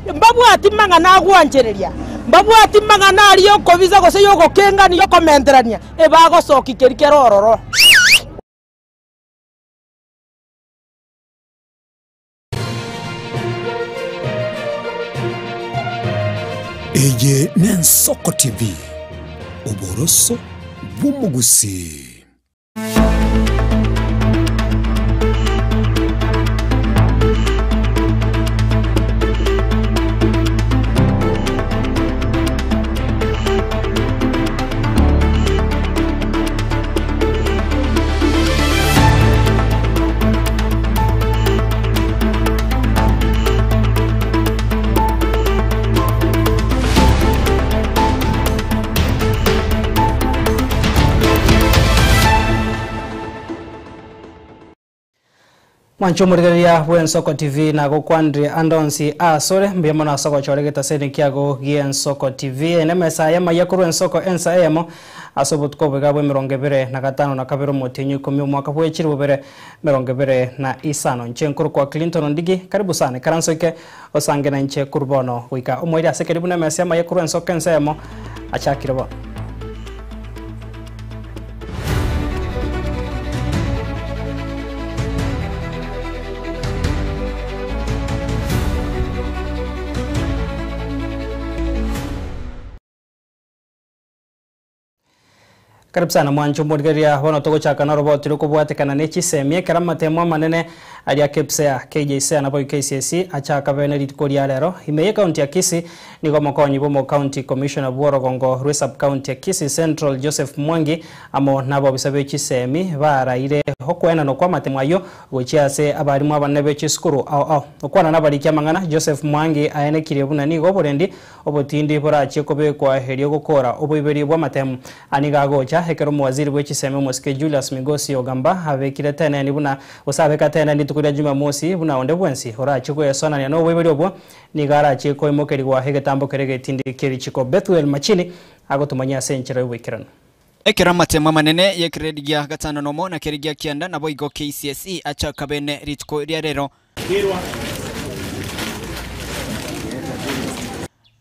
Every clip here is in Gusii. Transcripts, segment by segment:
Mbabwati mang'ana agwanchereria, mbabwati mang'ana aria y'okobisa gose y'ogokengania, y'okomenterania, ebagosokia keria kere ororo. Eye n'Ensoko TV, oboroso bw'omogusii. Mwanche omorigereria bw'Ensoko TV nagokwanire ande onsi asore, mbuya mono ase ogochora egetaseni kiago gi'Ensoko TV. Eye nemesa y'amaiya korwa Ensoko ensa eyemo ase obotuko oboiga bw'emerongo ebere na gatano na kabere omotienyi ikomi omwaka bwe chilifu bibere merongo ebere na isano. Inche nkorokwa Clinton Ondigi, karibu sana ikaranso ike osange na inche korwa bono goika omoerio ase karibu nemesa y'amaiya korwa Ensoko ensa eyemo achakire bono. Karibu sana mwancho omorigereria bono togochaka na oroboti rokobwatekana ne chisemi ekero amatemo amanene aria KPSEA, KJSEA nabo KCSE achaka bene rituko ria rero ime ye county ya Kisii nigo omokonyi bwa omo county commissioner bwa orogongo rwe sub county ya Kisii Central Joseph Mwangi amo nabobisa be chisemi baraire okwenana kwa amatemo ayo gochia ase abarimu abanene be chisukuru ao ao okwana nabariki amang'ana Joseph Mwangi aenekirie buna nigo oborendi obotindi borachie kobekwa erio gokora oboiberi bwa amatemo aniga agocha ekero omowaziri bwe chisemi omosike Julius Migosi Ogamba abekire teneni buna gose abeka teneni rituko ria Jumamosi buna onde bwensi orachie goesonania na oboiberi obwo nigo arachie koimokerigwa egetambo kere getindi kia Bethuel Machini agotumanyia ase enchera y'oboikeranu. Ekero amatemo amanene y'egrade gia gatano nomo na kere gia kianda nabo igo KCSE achaka bene rituko ria rero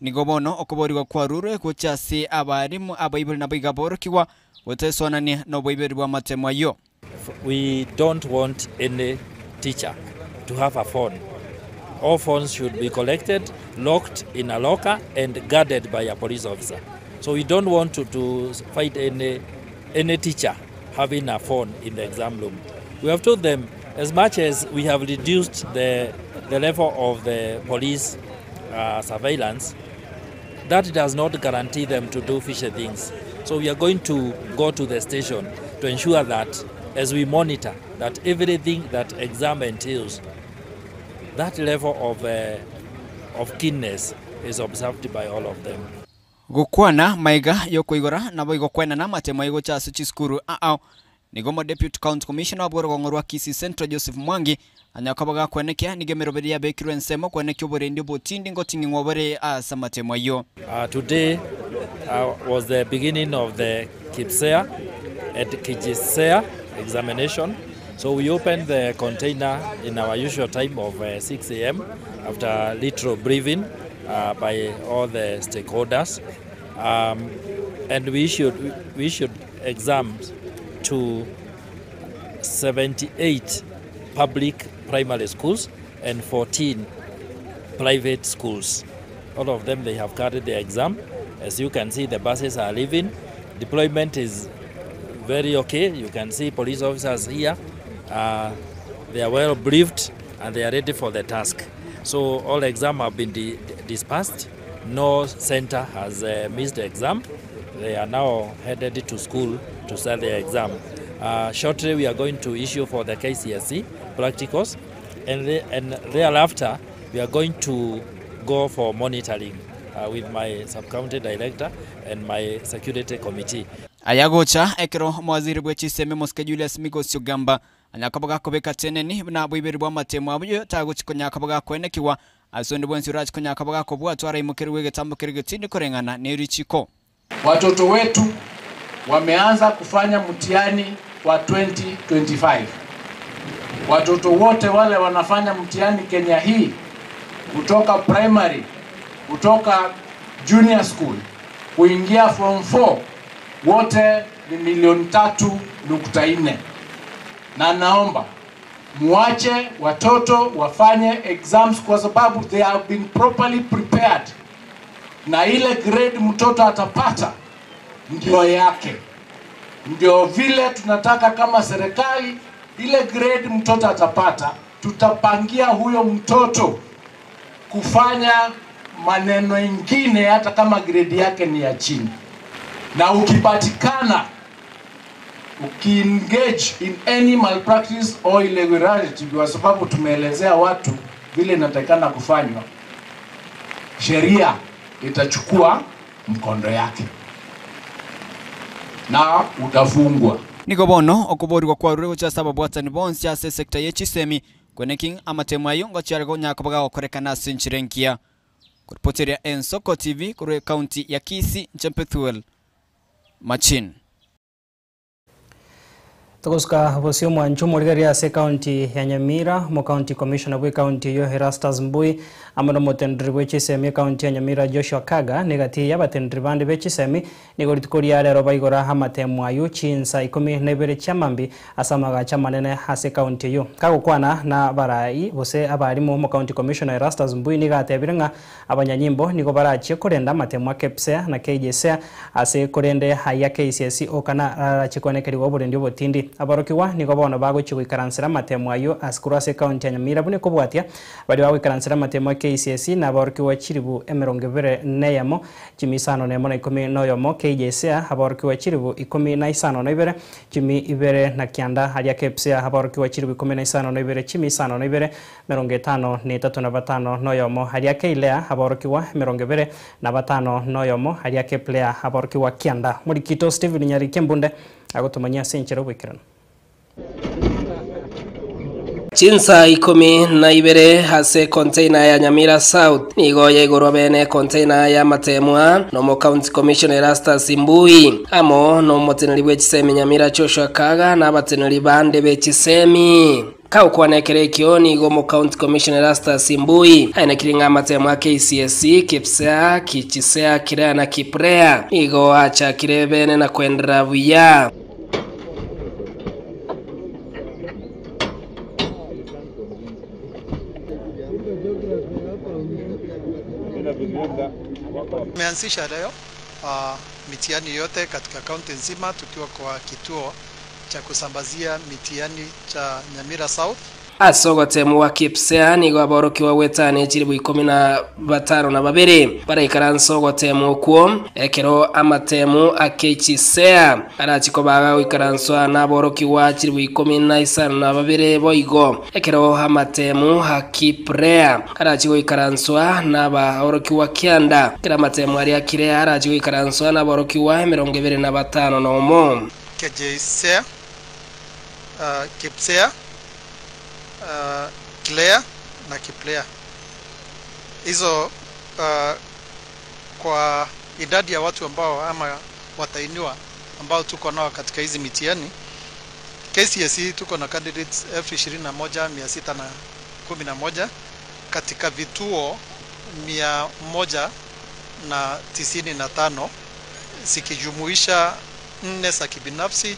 nigo bono okoborigwa kwarurwe gocha ase abarimu abaibori nabo iga borokigwa gotesonania na oboiberi bwa amatemo ayo. We don't want any teacher to have a phone. All phones should be collected, locked in a locker, and guarded by a police officer. So we don't want to find any teacher having a phone in the exam room. We have told them, as much as we have reduced the level of the police surveillance, that does not guarantee them to do fishy things. So we are going to go to the station to ensure that as we monitor that everything that exam entails, that level of keenness is observed by all of them. Gokwana maiga yokoigora nabo igokwena na amatemo aigocha ase chisukuru ao nigo mo deputy county commissioner bwa orogongo rwa Kisii Central Joseph Mwangi anyakaba gakwenekia nigo emeroberi yabekirwe ensemo kwenekia oborendi obotindi ngoting'ing'wa bore ase amatemo ayo. Today was the beginning of the KPSEA and KJSEA examination. So we opened the container in our usual time of 6 a.m. after little briefing by all the stakeholders. And we issued exams to 78 public primary schools and 14 private schools. All of them, they have carried their exam. As you can see, the buses are leaving. Deployment is very okay. You can see police officers here. They are well briefed and they are ready for the task. So all exams have been dispersed. No center has missed the exam. They are now headed to school to start their exam. Shortly we are going to issue for the KCSE practicals, and thereafter we are going to go for monitoring with my sub-county director and my security committee. Ayagocha ekero omowaziri bwe chisemi omosike Julius Migosi Ogamba anyakaba gakobeka teneni na boiberi bwa amatemo abuyo tagochikonyaka gakwenekiwa ase onde bwensi orachikonyaka gakobwatwa araimokerwe egetambo kere getindi koreng'ana na erichiko. Watoto wetu wameanza kufanya mtihani wa 2025. Watoto wote wale wanafanya mtihani Kenya hii kutoka primary, kutoka junior school kuingia form 4 wote ni milioni 3.4, na naomba muache watoto wafanye exams kwa sababu they have been properly prepared, na ile grade mtoto atapata ndio yake. Ndio vile tunataka kama serikali, ile grade mtoto atapata, tutapangia huyo mtoto kufanya maneno ingine hata kama grade yake ni ya chini. Na ukipatikana ukiengage in any malpractice or irregularity, kwa sababu tumeelezea watu vile inatakikana kufanywa, sheria itachukua mkondo yake na utafungwa. Nigo bono okoborigwa kwarure gocha ase ababwatani bonsi ase esector ya chisemi kweneking amatemo ayo ngochiare gonyaka bagagokorekana ase enchera engiya. Koripoteria Ensoko TV korwa ekaunti ya Kisii, Nchempethuel Machin. Togosuka bosio mwancho morigeria ase county ya Nyamira mo county commissioner bwe county eyo Erastus Mbui amo na omotenderi bwe chisemi county ya Nyamira Joshua Kaga negati ya abatenderi bande be chisemi nigo rituko ria rero baigora amatemo ayo chinsa 12 chia mambi ase amagacha amanene ase county eyo. Kagokwana na barai bose abarimu mo county commissioner Erastus Mbui nigo atebire ng'a abanyanyimbo nigo barachie korenda amatemo a KPSEA na KJSEA ase korende aya KCSE okana arachie koenekerigwa oborendi obotindi. Abarokiwa nigo bono bagochia goikaransera amatemo ayo ase korwa ase ekaunti ya Nyamira buna ekobwatia baria bagoikaransera amatemo a KCSE na abarokiwa chiribu 21 chimi isano na emo na 11 KJSEA abarokiwa chiribu 15 na 2 chimi 2 na 9 aria KPSEA abarokiwa chiribu 15 na 2 chimi 5 na 2 53 na 5 na 1 aria KILEA abarokiwa 25 na 1 aria KPLEA abarokiwa 9. Murikito Stephen Nyariki Mbunde agotumanyia ase enchera oboikeranu. Chinsa 12 ase container ya Nyamira South nigo yaigorwa bene container ya matemwa nomo county commissioner Erastus Mbui amo nomoteneri bwe chisemi Nyamira Joshua Kaga na abateneri bande be chisemi kaukwanekera ekio nigo mo county commissioner Erastus Mbui ainekire ng'a amatemo a KCSE KPSEA KJSEA KILEA na KPLEA nigo achakire bene na kuendelea buya. Tumeanzisha leo mitihani yote katika kaunti nzima tukiwa kwa kituo cha kusambazia mitihani cha Nyamira South. Ase ogotemu wa KPSEA nigo aborokiwa gwetania chiribu 15 na babere baraikaransa ogotemu okwo ekero amatemu a KJSEA arachiko baga goikaranswa na aborokiwa chiribu 15 na babere boigo ekero amatemu a KPLEA arachi goikaranswa na abaorokiwa 9 ekero amatemu aria KILEA arachi goikaranswa na aborokiwa 25 na omo. KJSEA, KPSEA, KILEA na KPLEA. Hizo kwa idadi ya watu ambao ama watainiwa ambao tuko nao katika hizi mitihani, KCSE tuko na candidates 21,611 katika vituo 195 zikijumuisha 4 za kibinafsi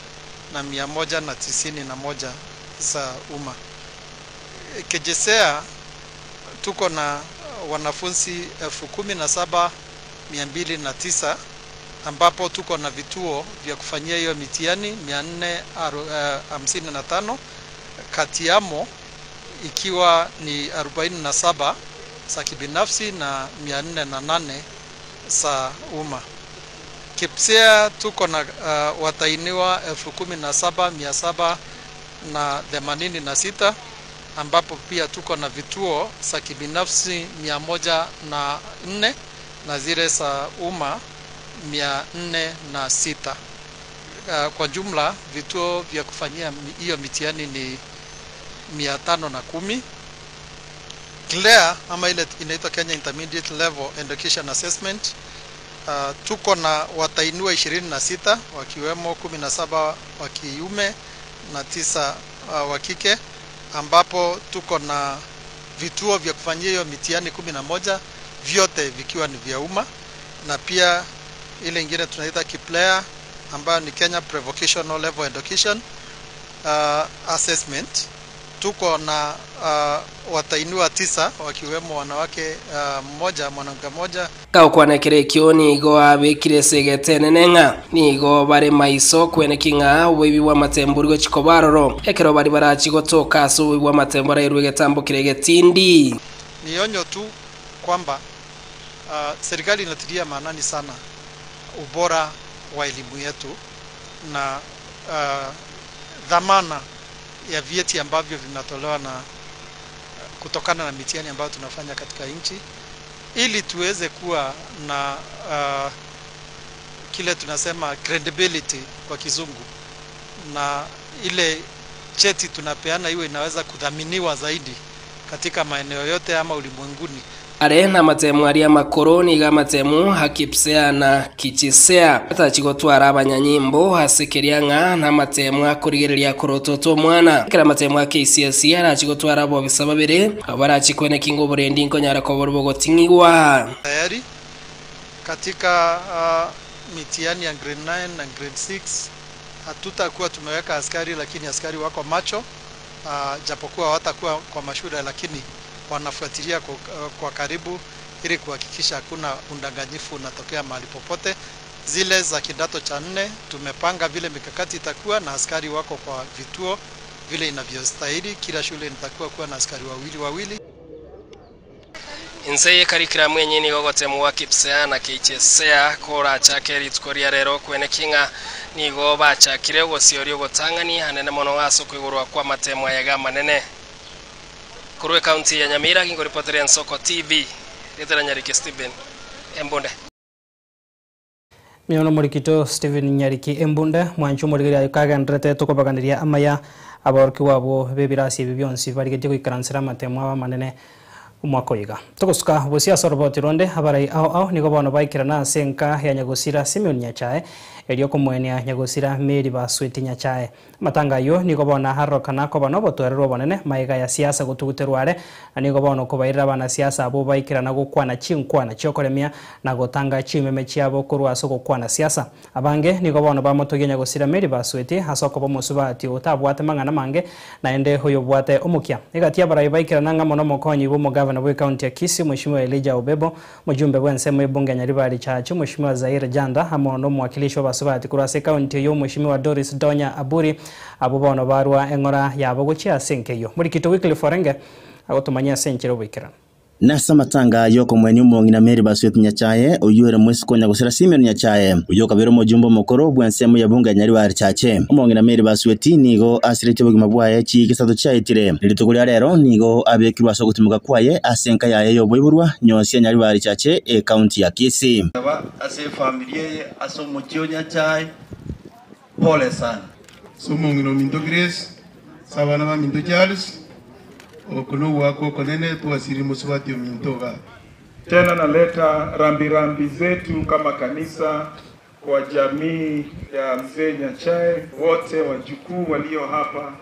na 191 za umma. KJSEA tuko na wanafunzi 17,209 ambapo tuko na vituo vya kufanyia hiyo mitihani 455, kati yamo ikiwa ni 47 za kibinafsi na 408 za umma. KPSEA tuko na watainiwa 17,786 ambapo pia tuko na vituo za kibinafsi 104 na zile za umma 406. Kwa jumla vituo vya kufanyia hiyo mitihani ni 510. KILEA ama ile inaitwa Kenya Intermediate Level Education Assessment, tuko na watainiwa 26 wakiwemo 17 wa kiume na 9 wa kike, ambapo tuko na vituo vya kufanyia hiyo mitihani 11 vyote vikiwa ni vya umma, na pia ile ingine tunaita KPLEA ambayo ni Kenya Prevocational Level Education Assessment. Tuko na watainiwa 9 wakiwemo wanawake mmoja, mwanamke mmoja. Gagokwana ekero ekio nigo abekire esegete enene ng'a nigo bare maiso kweneki ng'a oboibi bwa amatembo ori gochia koba aroro ekero bari barachi gotoka ase oboibi bwa amatembo arairwe egetambo kere egetindi. Ni onyo tu kwamba serikali inatilia maanani sana ubora wa elimu yetu na dhamana ya vyeti ambavyo vinatolewa na kutokana na mitihani ambayo tunafanya katika nchi, ili tuweze kuwa na kile tunasema credibility kwa kizungu, na ile cheti tunapeana iwe inaweza kudhaminiwa zaidi katika maeneo yote ama ulimwenguni. Are na matemu aria makoro niga matemu hakipsea na kichisea atachigotwara abanyanyimbo asekeria ng'a na matemu akorigereria korototo omwana ekera matemu a KCSE arachigotwara abobisa babere abo barachikwene kinga oborendi nkonyara kobora bogoting'igwa. Tayari katika mitihani ya grade 9 na grade 6 hatutakuwa tumeweka askari, lakini askari wako macho, japokuwa hawatakuwa kwa mashule, lakini wanafuatilia kwa karibu ili kuhakikisha hakuna udanganyifu unatokea mahali popote. Zile za kidato cha 4 tumepanga vile mikakati itakuwa na askari wako kwa vituo vile inavyostahili. Kila shule inatakiwa kuwa na askari wawili wawili. Inse curriculum yenye nigo gotemwa KPSEA na KJSEA korachake rituko ria rero kwene king'a nigo bachakire ogosioria ogotang'ani hanene mono ase okoigorwa kwa matemo aya manene. Korwa ekaunti ya Nyamira gingoripoteria Nsoko TV retera Nyariki Stephen Embunde. Miono morikito Stephen Nyariki Embunde mwancho morigeria kagenderete tukobaganiria amaya abaoroki wabo bebirasi ebi bionsi barigetie goikaransera amatemo aba manene omwaka oiga. Togosuka bosiasa oroboti ronde abarai ao ao nigo bono baikirana ase enka ya Nyagosira Simeon Nyachae erio okomwenia Nyagosira Mary Basweti Nyachae. Amatanga ayo nigo bono arorokana koba na obotwererwa obonene maiga ya siasa gotuguterwa are na nigo bono okobairera abanasiasa abo baikirana gokwana chinkwana chiokoremia na gotanga chimeme chiabo korwa ase ogokwana siasa. Abange nigo bono bamotogia Nyagosira Mary Basweti ase okoba omosubati otabwate mang'ana mange naende oyo obwate omokia. Egati abarai baikirana ng'a mono omokonyi bwa omogavana bwa ekaunti ya Kisii Mheshimiwa Elijah Obebo, mujumbe bwa ensemo ebunge Nyaribari Chache Mheshimiwa Zaire Janda amo na omwakilishi wa basubati korwa ase ekaunti eyo Mheshimiwa Doris Donya Aburi abo bono barwa eng'ora yabo gochia ase enka eyo. Morikito Wycliffe Orenge agotomanyia ase enchera oboikeranu. Nasa matanga yoko mweni omong'ina Mary Basweti Nyachae oyuere mwesiko Nyagosira Simeon Nyachae oyo kabere omojumbe omokoro bwa ensemo ya bunge Nyaribari Chache. Omong'ina Mary Basweti nigo asiretie obogima bwaye chigisato chiaetire. Rituko ria rero nigo abekirwe ase ogotimuka kwaye ase enka yaye yoboiborwa Nyosia Nyaribari Chache ekaunti ya Kisii. Ase familia ye ase omochie Nyachae pole sana. So omong'ina ominto Grace sabana ba minto Charles okuno wako konene tuwasiri musubati ominto ga. Tena naleta rambirambi zetu kama kanisa kwa jamii ya mzee Nyachae, wote wajukuu walio hapa.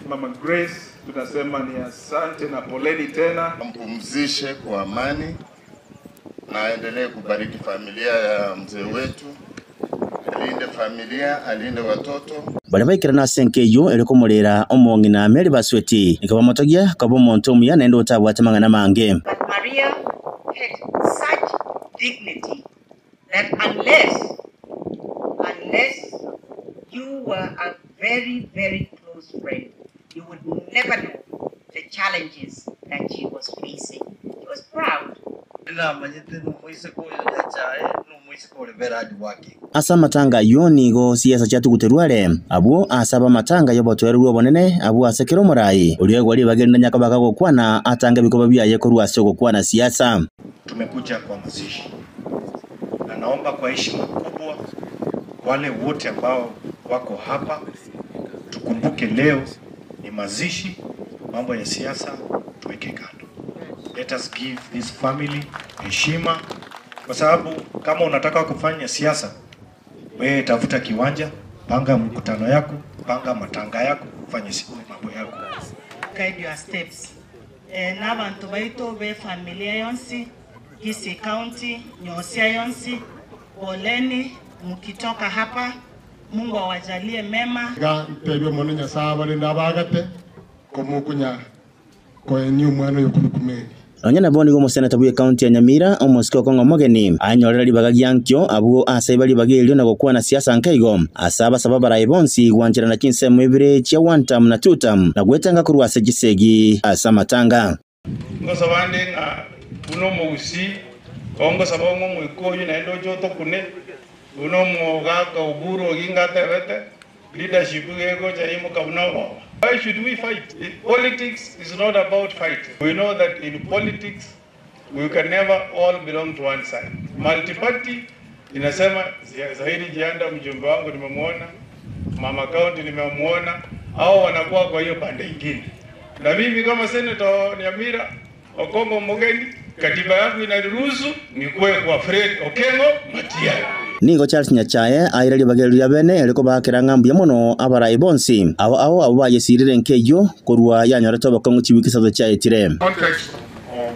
Mama Grace tunasema ni asante na poleni tena. Mpumzishe kwa amani na aendelee kubariki familia ya mzee wetu, alinde familia, alinde watoto. Baria baikirana ase enka eyo eri komorera omong'ina Mary Basweti nikabamotogia kaba omonto omuya naende otabwate mang'ana mange. But Maria had such dignity that unless you were a very, very close friend, you would never know the challenges that she was facing. She was proud. Ase amatanga ayo nigo siasa chiatuguterwa abwo asaba amatanga yobotwererwa obonene abwo ase kera omorai oria ribagerenda nyakabaka gokwana atanga ebikoba biaye korwa ase ogokwana siasa. Tumekuja kwa mazishi na naomba kwa heshima kubwa wale wote ambao wako hapa tukumbuke leo ni mazishi, mambo ya siasa tuweke kando. Let us give this family heshima, kwa sababu kama unataka kufanya siasa, wewe tafuta kiwanja, panga mkutano yako, panga matanga yako, fanya mambo yako. Guide your steps. Na abanto baito b'efamilia yonsi, Kisii County, Nyosia yonsi, poleni mkitoka hapa, Mungu awajalie mema. Iga ntebie Omonene Nyasae abarende abaagate, komokonya koenia omwana oyo korwa Meri. Nonya nabo nigo omoseneta bw'ecounty ya Nyamira, omosike okong'a omogeni, anyorera ribaga giankio abwo ase iba ribaga erio na gokwana siasa nkeigo ase abasaba abaraai bonsi gwancherana chinsemo ibere chia one term na two term na gwetanga korwa ase chisegi ase amatanga. Ngosaba nde ng'a buna omogusii, oo ngosaba ng'a omoika oyio naende oche otokune, buna omogaka Oburu Oginga atebete, leadership iga egocha yaimoka buna oboba. Why should we fight? Politics is not about fighting. We know that in politics we can never all belong to one side. Multiparty inasema Zahidi Jianda mjumbe wangu nimemuona, Mama County nimemuona, hao wanakuwa kwa hiyo pande ingine. Na mimi kama senator wa Nyamira Okong'o Omogeni, katiba yangu inaniruhusu nikuwe kwa Fred Okengo Matiang'i. Nigo Charles Nyachae aire ribaga erio ria bene ere kobaakera ng'a mbuya mono abarai bonsi ao ao abwo bayesirire enka eyio korwa yanyorete obokong'u chiwiki isato chiaetire. Context of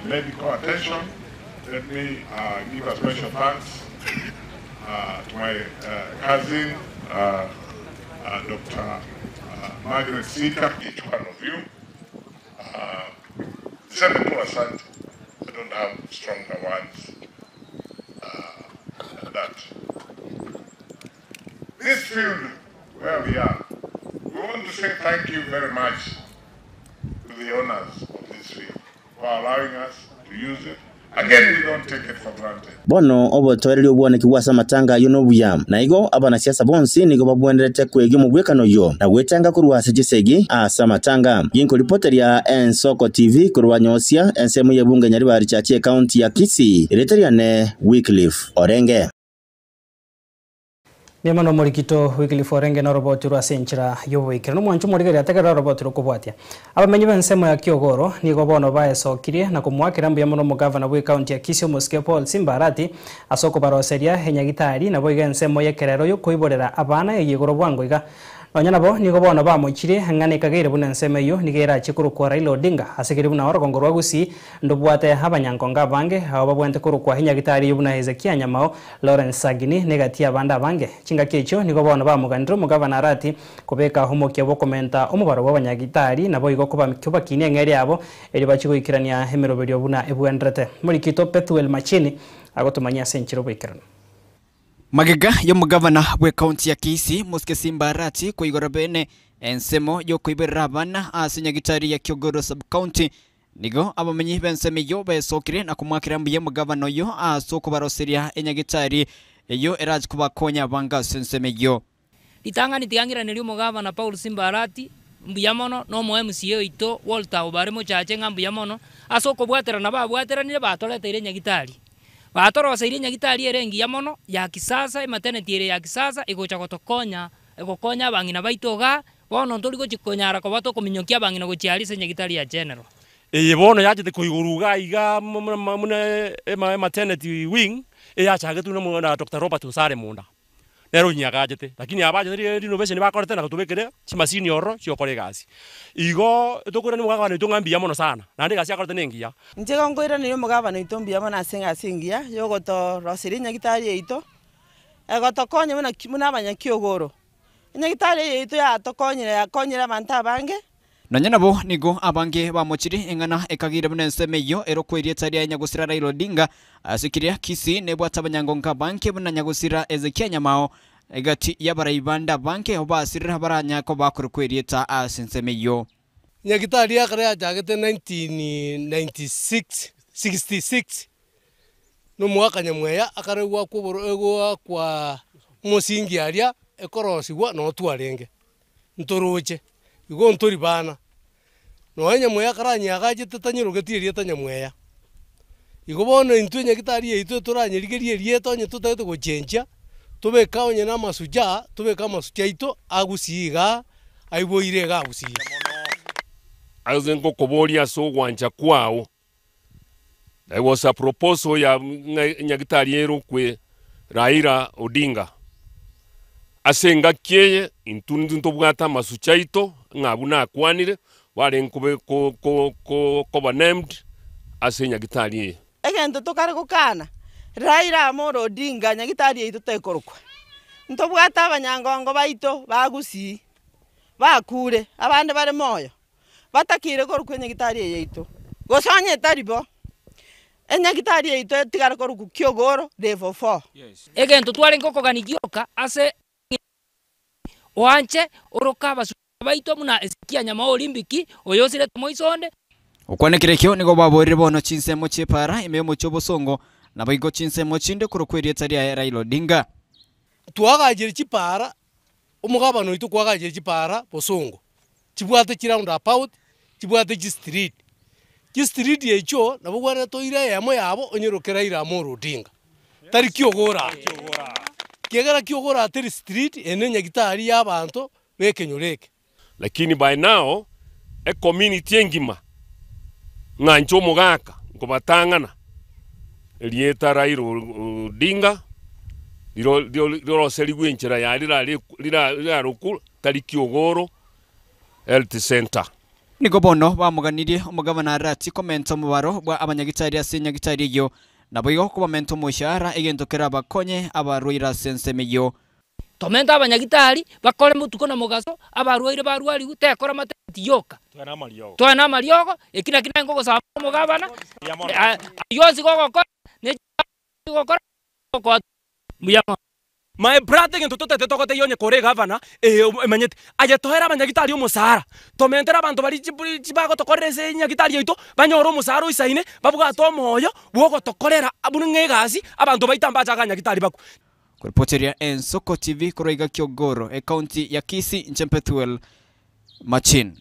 medical attention, let me give a special thanks to my cousin Doctor Margaret Sika, each one of you. Niseme tu asante. I don't have stronger words than that. This field where we are, we want to say thank you very much to the owners of this field for allowing us to use it. Again, we don't take it for granted. Bono obotoereria obwaneki ase amatanga ayio nobuya, na igo abanasiasa bonsi nigo babwenerete kwegia omogwekano oyio na gwetanga korwa ase chisegi ase amatanga. Ginkoripoteria Ensoko TV korwa Nyosia, ensemo y'ebunge Nyaribari Chache Ekaunti ya Kisii, erieta riane Wycliffe Orenge. Mbuya mono omorikito Wycliffe Orenge noroboti rwa ase enchera y'oboikeranu. Omwancho omorigereria tegerera oroboti rokobwatia. Abamenyi b'ensemo ya Kiogoro nigo bono baesokirie na komoakera mbuya mono omogavana bw'ecounty ya Kisii omosike Paul Simba Arati ase okobaroseria enyagitari naboigo ensemo y'ekerero y'okoiborera abana eye igoro bwango iga. Nonya nabo, nigo bono bamochirie ng'a nekageire buna ensemo eyio nigo erachie korokwa Raila Odinga, ase keria buna orogongo rwa Gusii ndobwate abanyankonge abange abwo babwenerete korokwa enyagitari eyio buna Hezekia Nyamao, Lawrence Sagini, na egati y'abande abange. Chingaki echio nigo bono bamoganire omogavana Arati kobeka omokia bw'okomenta omobaro bw'abanyagitari naboigo kobakinia eng'eria yabo erio bachie goikerania emeroberio buna ebwenerete. Morikito Pethuel Machini agotomanyia ase enchera oboikeranu. Magega y'omogavana bw'ecounty ya Kisii, Mosike Simba Arati koigora bene ensemo y'okoiborera abana ase nyagitari ya Kiogoro Sub-County, nigo abamenyi b'ensemo eyio besokire na komoakera mbuya omogavana oyio ase okobaroseria enyagitari eyio erache kobakonya abange ase ensemo eyio. Ritang'ani tiga ng'iranerie omogavana Paul Simba Arati mbuya mono, na omo MCA oito Walter Obare Mochache ng'a mbuya mono, ase okobwaterana babwateranire batoreteire enyagitari. Batoroseirie enyagitari ere engiya mono, ya kisasa, ematernity ere ya kisasa, egocha gotokonya, egokonya abang'ina baito igaa, bono ntori gochi konyara koba tokominyokia abang'ina gochia aria ase enyagitari ya general. Eye bono yachete koigorwa iga iga buna ematernity wing, eyachagetwe na Doctor Robert Onsare Munda. Nere onyagachete, lakini aba bachete renovation bakorete na gotobekera chimasini ororo chiokora egasi. Igo tokoirania omogaka oito ng'a mbuya mono sana, naende egasi akorete nengiya. Inche igo nkoiraneria omogabana oito mbuya mono ase egasi engiya ya ogotoroseria enyagitari yaito, egotokonya buna ki buna abanyakiogoro. Enyagitari eye yaito yatokonyire yakonyire abanto abange. Nonya nabo nigo abange bamochirie eng'ana ekageire buna ensemo eyio erokwa erieta riaye Nyagosira Raila Odinga, ase keria Kisii nebwate abanyangongo abange buna Nyagosira Hezekia Nyamao, egati y'abarai bande abange obasirire baranyare koba bakorokwa erieta ase ensemo eyio. Nyagitari ya kare yachagete 1996 66 na omogaka Nyamweya akare goakwa oboro goakwa omosingi aria ekorosigwa noo twarenge. Ntoroche, igo ntori bana. Nonya nyamweya akaranyeagachete tanyerogeti erieta nyamweya. Igo bono intwe nyagitari yaito toranyerigerie erieta onye totagete gochenchia, tobeke onye na amasucha, tobeke amasucha aito agusii igaa, aiboire iga agusii. Ase ngokoboria ase ogwancha kwao, There was a proposal ya ng'a nyagitari erokwe Raila Odinga. Ase engaki eye intwe ntobwate amasucho aito ng'a abwo nakwanire, Barenge kobe ko ko ko koba named ase enyagitari eye. Egento tokare gokana, Raila Amolo Odinga nyagitari yaito tekorokwa. Ntobwate abanyangongo baito ba Gusii, bakure, abande bare moyo, batakeire korokwa enyagitari eye yaito. Gose onye etari bo, enyagitari yaito etigare korokwa Kiogoro level 4. Egento twarenge okogania gioka ase Oanche oroke abasubati baito buna Hezekia nyamaori mbiki, oyosirete moiso onde. Okwanekera ekio nigo baboorire bono chinsemo chi'epaara ime y'omochie obosongo, naboigo chinsemo chinde korokwa erieta riaye Raila Odinga. Twagachire chipaara, omogabana oito kwagachire chipaara bosongo, chibwate chiround about, chibwate chistreet. Chistreet echio nabo obwenerete toire eyemo yabo onyeroke Raila Amolo Odinga, tari kiogora aa. Kiagera kiogora aa teri street, eye ne enyagitari ya abanto ba ekenyoro eke. Lakini by now ecommunity engima ng'a inche omogaka nkobatang'ana erieta Raila Odinga riro riroseriwe enchera yaye rirarokwe tari kiogoro Health Centre. Nigo bono bamoganirie omogabana Arati komenta omobaro bwa abanyagitari ase enyagitari eyio, naboigo kobamenta omoshahara egento kerabakonye abarwaire ase ensemo eyio. Tomente abanyagitari bakore botuko na mogaso, abarwaire barwarigwe, tekora maternity yoka. Toe namariogo, eki naki naye nkogosaba omogabana, ayio onsi gogokora, ne gokora gokoa mbuya mono. My brother egento totete togotebia onye kore egavana eye emanyete, aye toere abanyagitari omosara, tomentere abanto baria chibagotokorera ase enyagitari yaito, banyore omosara oisaine, babwate omoyo bwogotokorera buna ng'a egasi, abanto baito mbache iga nyagitari bakwe. Koripoteria Ensoko TV korwa iga Kiogoro, Ekaunti ya Kisii, inche Bethuel Machin.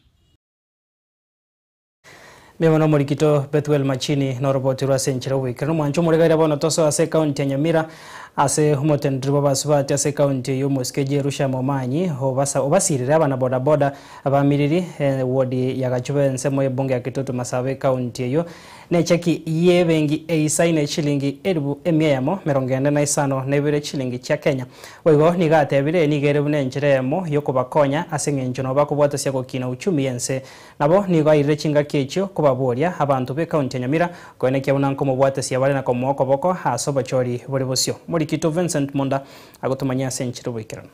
Mimo nomorikito Bethuel Machini noroboti rwa ase enchera oboikeranu omwancho omoregaire bono tosoe ase ekaunti ya Nyamira ase omoteneneri bw'abasubati ase ekaunti eyio omosike Jerusha Momanyi obasa obasirire abana boda boda abamiriri ewodi ya Gachuba ensemo y'ebunge ya Kitutu Masaba ekaunti eyio Necheki y'ebenki eisaine chilingi elifu emia eyemo, merongo ene na isano na ibere chilingi chia Kenya. Boigo nigo atebire nigo ere buna enchera eyemo y'okobakonya ase eng'encho nabo bakobwatasia gokina uchumi y'ense. Nabo nigo airire chingaki echio kobaboria abanto b'ekaunti ya Nyamira koenekia buna nkomobwatasia bare na komoa okoboko ase obochori bore bosio. Morikito Vincent Monda agotomanyia ase enchera oboikeranu.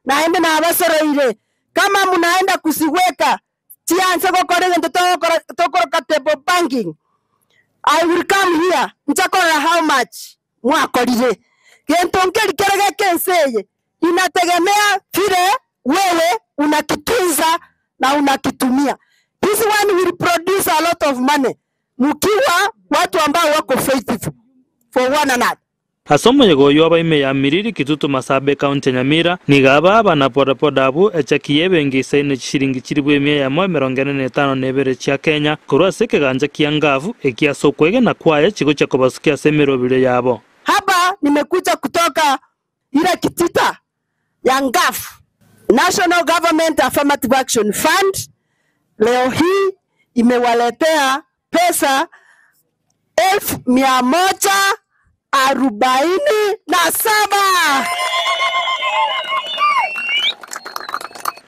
Naende nabasoroire, kama munaenda kusigweka Chianse gokora egento togokora tokoroka table banking, I will come here nche korora how much mwakorire. Gento nkeri kere geke ense eye inategemea vile wewe unakitunza na unakitumia. This one will produce a lot of money mukiwa watu ambao wako faithful for one another. Ase omoyega oyio abaime ya Miriri Kitutu Masabe ekaunti ya Nyamira nigo aba abana bodaboda abwo echeki y'ebenki isaine chishiringi chilifu emia eyemo emerongo ene na etano na ebere chia Kenya korwa ase ekegancha kia Ngavu eki ase okwegena kwaye chigochia kobasukia ase emeroberio yabo. Hapa nimekuja kutoka ile kitita ya Ngaf, National Government Affirmative Action Fund, leo hii imewaletea pesa 147,000.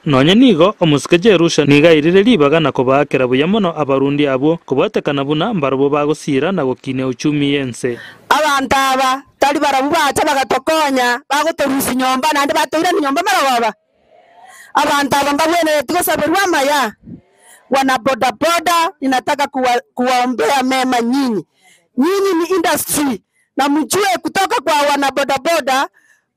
Nonya nigo, omosike Jerusha nigo airire ribaga na kobaakera buya mono abarundi abwo, kobwatekana buna mbarabwo bagosiira na gokinia uchumi y'ense. Abanto aba tari barabwo bacha bagatokonya, bagotorusia nyomba, naende batoirania nyomba marogoba. Abanto aba mbagwenereti gosaberwa amaya. Wana bodaboda, ninataka kuwa, kuwaombea mema nyinyi. Nyinyi ni industry na mjue kutoka kwa wana bodaboda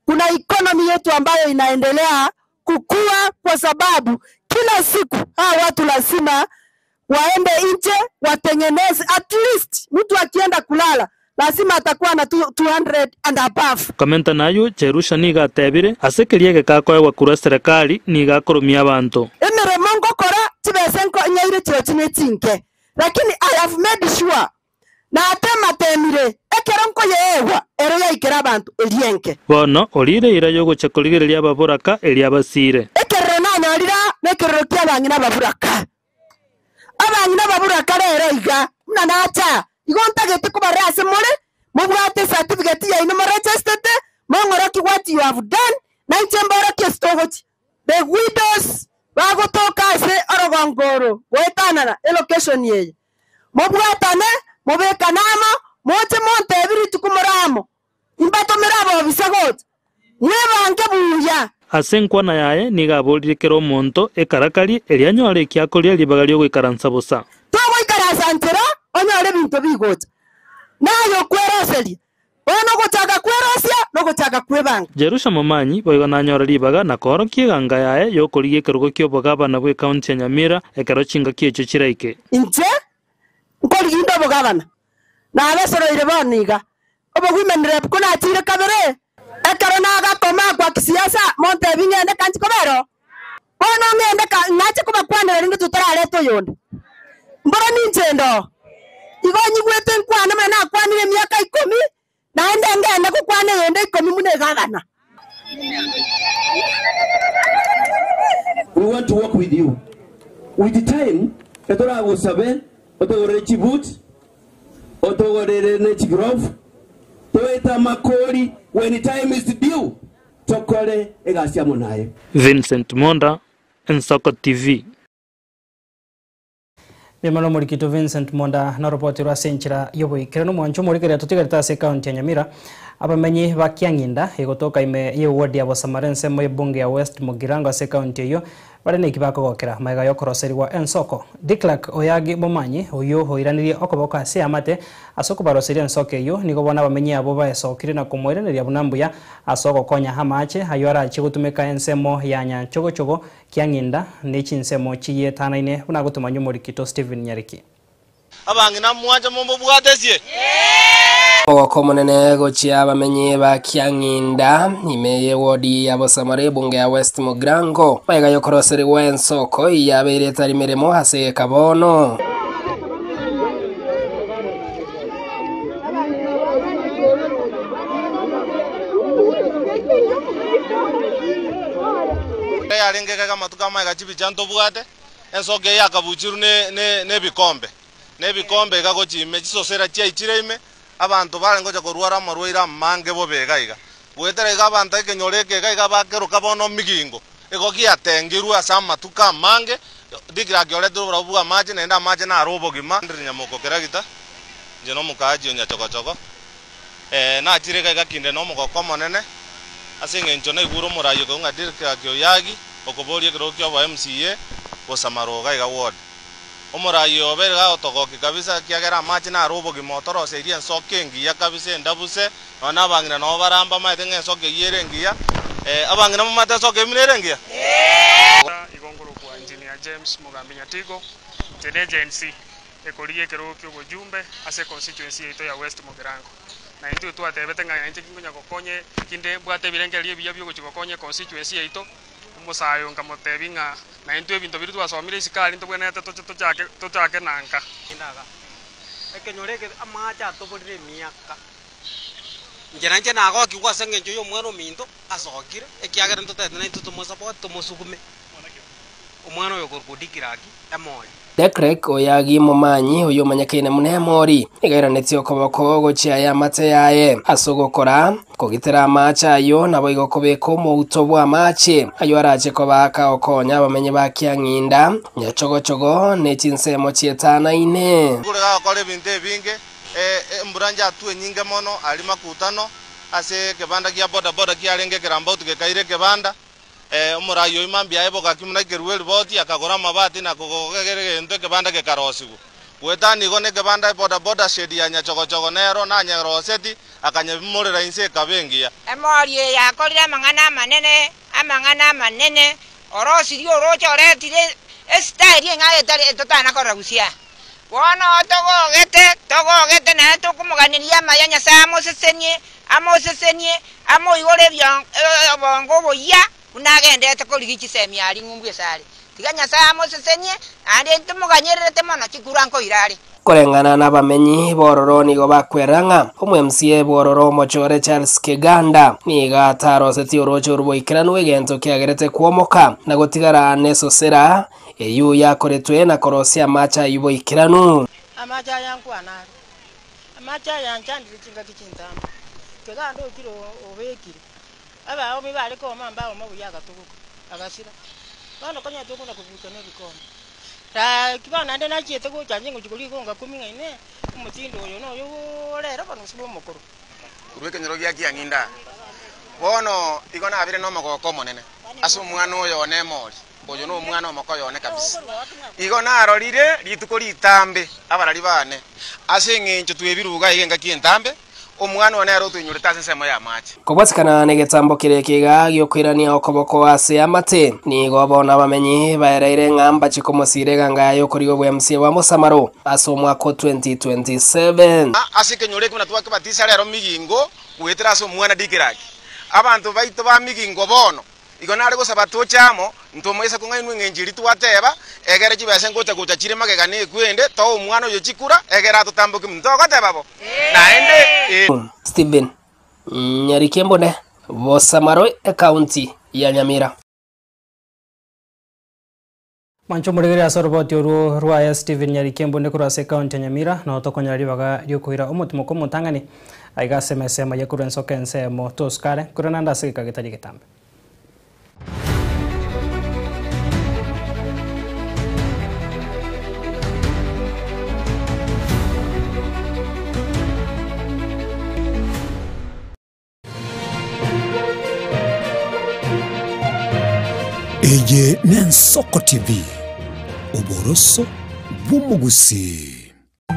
kuna economy yetu ambayo inaendelea kukua, kwa sababu kila siku hawa watu lazima waende nje watengeneze, at least mtu akienda kulala lazima atakuwa na 200 and above. Komenta nayio, Jerusha nigo atebire, Ase keria egekakoegwa korwa eserekari nigo akoromia abanto. Emeremo ngokora chibesa nko nyaire chirochio ne chinke, lakini I have made sure natematemire ekero nkoyeegwa ero yaikera abanto eria enke. Bono oriire eira y'ogochia korigereria ababoraka eria abasiire. Ekerero nanyorire aa nekerero ki'abang'ina ababoraka. Abang'ina ababoraka rero iga, buna nacha aa, igo ntagete kobarora ase more, mobwate ecertificate yaino moregistete, mong'orokie what you have done, na inche mborokie ase togochia. The widows bagotoka ase orogongo oro goetana. Tokoenana elocation eye. Mobwatane, mobekane amo, moche montebie rituko more amo, imbatomere abobisa gocha, mwebange buya. Ase enkwana yaye nigo aborire kera omonto ekarakari, erio anyore eki akoria ribaga ri'ogoikaransa bosa. Togoikaransa nchera onyore ebinto bigocha, naye okweroseria. Bono ogochaka kwerosia nogochaka kwebanga. Jerusha Momanyi boigo nanyore ribaga na koorokia eganga yaye y'okorigia ekerogo ki'obogabana bw'ekaunti ya Nyamira ekero chingaki echio chiraike. Inche nkorigia inde obogabana, nabesoroire bono iga, obowomen rep konachiire kabere, ekero nagakoma kwa kisiasa montebi ng'ende kanchi kobera oo. Bono ng'ende ka ng'ache kobakwanera rende totarareta oyonde. Mboro ninche inde oo. Igo nyigwete nkwane buna nakwanire emiaka ikomi, naende ngende gokwana eyende ikomi buna egagana. We want to work with you. With time, etoragosabe otogorere chiboot, otogorere ne chiglove, toete amakori when time is due, tokore egasi amo naye. Vincent Monda, Ensoko TV. Mbuya mono omorikito Vincent Monda noroboti rwa ase enchera y'oboikeranu omwancho omorikeri atotigarete ase ekaunti ya Nyamira abamenyi ba Kiang'inda egotoka ime y'eward ya Bosamara ensemo y'ebunge ya West Mugirango ase ekaunti eyio Bare neki bakogokera magega y'okoroserigwa ensoko. Declerk Oyagi Momanyi, oyio oiranirie okoboko ase eamate ase okobaroseria ensoko eyio, nigo bono abamenyi abwo baesokire na komoiraneria buna mbuya ase ogokonya amache ayio arachie gotumeka ensemo ya Nyanchogochogo, Kiang'inda, ne chinsemo chiyietanaine buna agotomanywa omorikito Stephen Nyariki. Abang'ina mwanche mombobwatesie. Omogoko omonene gochia abamenyi ba Kiang'inda, ime y'ewodi ya Bosamara ebunge ya West Mugirango, magega y'okoroserigwa ensoko eyabeire etari meremo ase egeka bono. Yarenge iga amatuko amaega chibicha ntobwate. Ensoko eye yakabuchirwe nebikombe, na ebikombe iga gochia ime, chisosera chiaichire ime, abanto barenge gocha korwara amarwaire amange bobe iga iga. Goetera iga abanto ekenyoro eke iga iga bakeroka bono migingo, igo giatengirwe ase amatuko amange, dikiraki oretirwe oborabu bw'amache, naende amache naro obogima. Ndiri nyamoko keragita, inche nomokaachi o nyachogochogo, nachire iga iga kinde nomogoko omonene, ase eng'encho naigure omoraai okoigwa ng'a Dikiraki oyagi, Okoboria ekerogo ki'obo MCA gosamaroga iga ward. Omorai oyo obeire gagotogokia kabisa ekiagera amache naro obogima otoroseirie ensoko engiya kabisa endabuse nonya na abang'ina nabo baramba bamaete ng'a ensoko eyio ere engiya. Abang'ina momanyete ensoko eyio buna ere engiya? Igo nkorokwa Engineer James Mugambi Nyatigo, inche ne Gen-Z ekorigia ekerogo ki'obojumbe ase econstituency yaito ya West Mugirango. Na intwe twatebete ng'a inche nkonya gokonya kinde mbwate ebirengererio ebiya biogochia gokonya econstituency yaito, Omosae oyo nkamotebia ng'a naintwe ebinto biria twasomire isiko aria ntobwenerete toche tochake tochake na nka. Ekenyoro eke amache atoborire emiaka. Inche nainche nagokigwa ase engencho y'omwana ominto asokire, ekiagera ntotebete naintwe tomosupport tomosugume omwana oyo okorokwa Dikiraki emori. Declerk Oyagi Momanyi, oyio omanyekaine buna Emori, nigo airanetie okoboko gochia ay'amate yaye ase ogokora kogitera amaache ayio, naboigo kobeka omouto bw'amaache ayio arache koba akagokonya abamenyi ba Kiang'inda, Nyachogochogo, ne chinsemo chietanaine. Igoro gagokora ebinto ebinge, embura njatwe enyinge mono aria makutano ase ekebanda gia bodaboda kiarenge ekerambauti gekaira ekebanda. Omoraai oyio mambia aye bogaki buna ekerua eriboti, akagora amabati na kogokera egento ekebanda gekarosigwa. Goetania igo nekebanda ebodaboda shed ya nyachogochogo nero nanyeroseti, akanyebimorera inse ekaba engiya. Emori eye yakorire amang'ana amanene, amang'ana amanene, orosirie orooche oretire esitaeri eng'ao etari etotana korora gusii. Bono togogete, togogete naende tokomoganeria amaya Nyasae amosesenie, amosesenie, amoigore obongo oboyia, buna agenderete korigia chisemi aria ng'umbu esare. Tiga Nyasae amosesenie, naende ntomoganyererete mono chikura nkoira are. Koreng'ana nabamenyi b'ororo nigo bakwera ng'a omo-MCA bw'ororo omochore Charles Kiganda nigo atarosetie orooche orwo boikeranu egento kiagerete kwomoka na gotigara nesosera Eyio yakoretwe na korosia amache ayio boikeranu. Amache aya nkwana are, amache aya anchandire chingaki chintambe, keganda okire obekire, abaomi bare kooma mbaoma buya agatuguka, agasira. Bono konya tokona kobucha na ebikombe. Gaki bono naende nachiete gocha inche ngochia koria igo ngakumia ng'a inee, omotindo oyo noyo orero bono gose bw'omokoro. Korwa ekenyoro gia kiang'inda aa, bono igo nabire nomogoko omonene ase omwana oyo one emori, oyo nomwana omokoyo one kabisa. Igo narorire rituko ritambe abarari baane, ase eng'encho twebiruga iga engaki entambe, omwana one nere otoinyorete ase ensemo y'amache. Kobwatikana negetambo keria ekiga gi'okoirania okoboko ase amate, nigo bono abamenyi baereire ng'a mbache komosiira eganga yaye okorigia obwemsie bwa Mosamaro ase omwaka o 2027. Ase ekenyoro eke buna twakebatisa rero Migingo goetera ase omwana Dikiraki. Abanto baito ba Migingo bono igo nare gosaba toche amo, ntomoisa kong'ainwa eng'encho eria twateba, egere chibesa ngocha gocha chire magega nekwe ende, toe omwana oyo chikura, egere atotamboke Ntogoteba bo? Naende ee. Stephen Nyarikembone, Bosamaro, Ekaunti ya Nyamira. Mwanche omorigereria ase oroboti orwo rwaye Stephen Nyarikembone korwa ase ekaunti ya Nyamira, nao tokonyora ribaga riokoira omotimoko omotang'ani aiga ase emesa emo korwa ensoko ensemo tosukare korwa naende ase egeka getari egetambe. Eye n'Ensoko TV, oboroso bw'omogusii.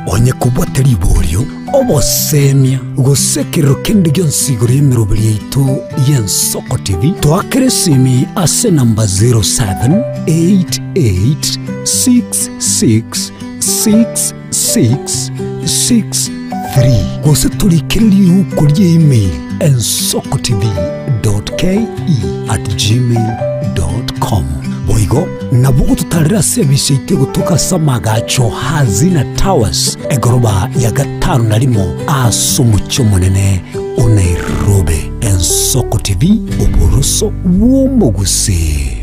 Onye kobwate riborio, obosemia, gose ekerero kende gionsi igoro y'emeroberi yaito y'Ensoko TV, toakere esimi ase enamba 0788666663 gose torikere riuko ria email ensokotv.ke@gmail.com. Boigo Nabo gototarera ase ebise yaito egotoka ase amagacho Hazina Towers, egoroba ya gatano na rimo ase omochie omonene o Nairobi. Ensoko TV, oboroso bw'omogusii.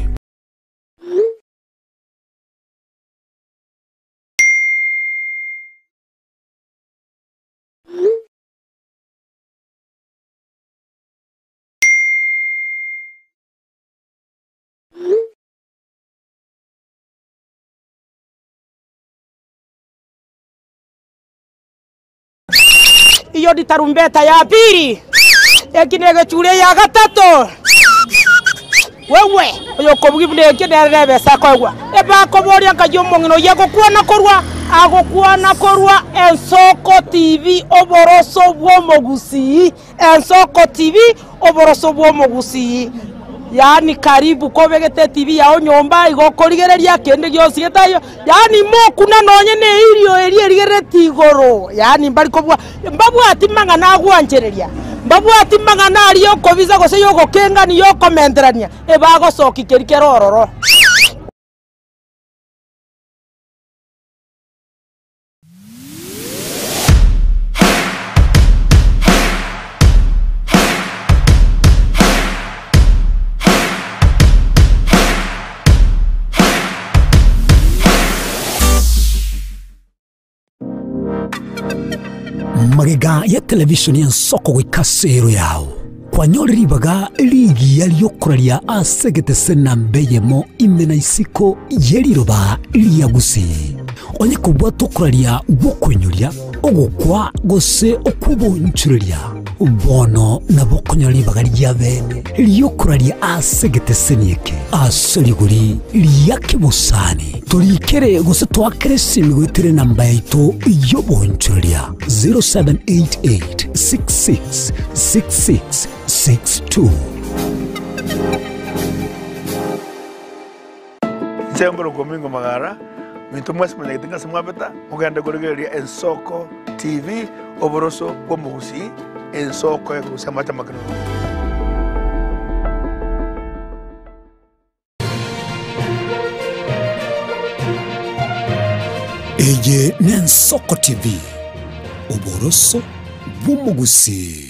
Iyo ni tarumbeta ya pili, eki negechure ya gatato. Wewe oyokobugia buna ekio nere nebesa akoegwa. Ebakoboria nkai omong'ina oyio agokwana korwa agokwana korwa Ensoko TV oboroso bw'omogusii Ensoko TV oboroso bw'omogusii yaani karibu kobegete etibi yao nyomba igo okorigereria kende gionsi getaiyo yaani mokuna nonye na eirio eria erigerereti igoro yaani mbari kobua mbabwati mang'ana agwanchereria mbabwati mang'ana aria okobisa gose ya ogokengani ya okomenterania ebagosokia keria kere ororo. Magega ya televisheni y'ensoko goika ase ero yao, kwanyorire ribaga rigiya ri'okoraria ase egetese namba eyemo ime na isiko ye riroba ria Gusii. Onye kobwata okoraria gw'okoinyoria, ogokwa, gose okw'obonchoreria, bono nabo okonyora ribaga ria bene ri'okoraria ase egeteseni eke ase rigori ria kebosani. Torikere gose toakere esimi goetera enamba yaito y'obonchoreria 0788 66 66 62. Inche nkorokwa Omingo Magara, minto mwensi monyagete ng'a ase mwabeta, mogende korigereria Ensoko TV, oboroso bw'omogusii, ensoko ekorusia amache amakenono. Eye n'Ensoko TV, oboroso bw'omogusii.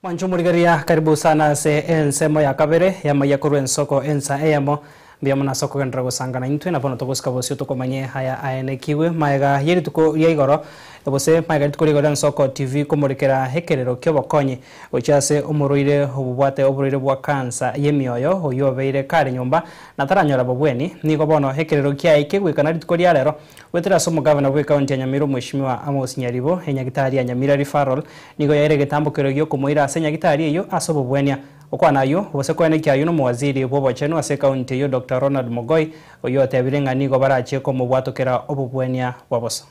Mwanche omorigereria, karibu sana ase ensemo ya kabere y'amaiya korwa ensoko ensa eyemo. Mbuya mono ase okogenderera gosangana intwe, na bono togosika bosio tokomanye aya aenekigwe magega ye rituko ria igoro, gose magega rituko ria igoro ria Nsoko TV komorekera ekerero kiobokonyi gochia ase omorwaire obobwate oborwaire bwa cancer y'emioyo oyio obeire kare nyomba na taranyora bobweni. Nigo bono ekerero kiaye kegoikana rituko ria rero goetera ase omogavana bw'ecounty ya Nyamira Omweshimiwa Amos Nyaribo, enyagitari ya Nyamira Referral nigo yaire egetambokero giokomoira ase enyagitari eyio ase obobwenia. Gokwana ayio, gose koenekia ayio nomowaziri bw'obochenu ase ekaunti eyio Doctor Ronald Mogoi, oyio otebire ng'a nigo barachie komobwatokera obobwenia bwa bosa.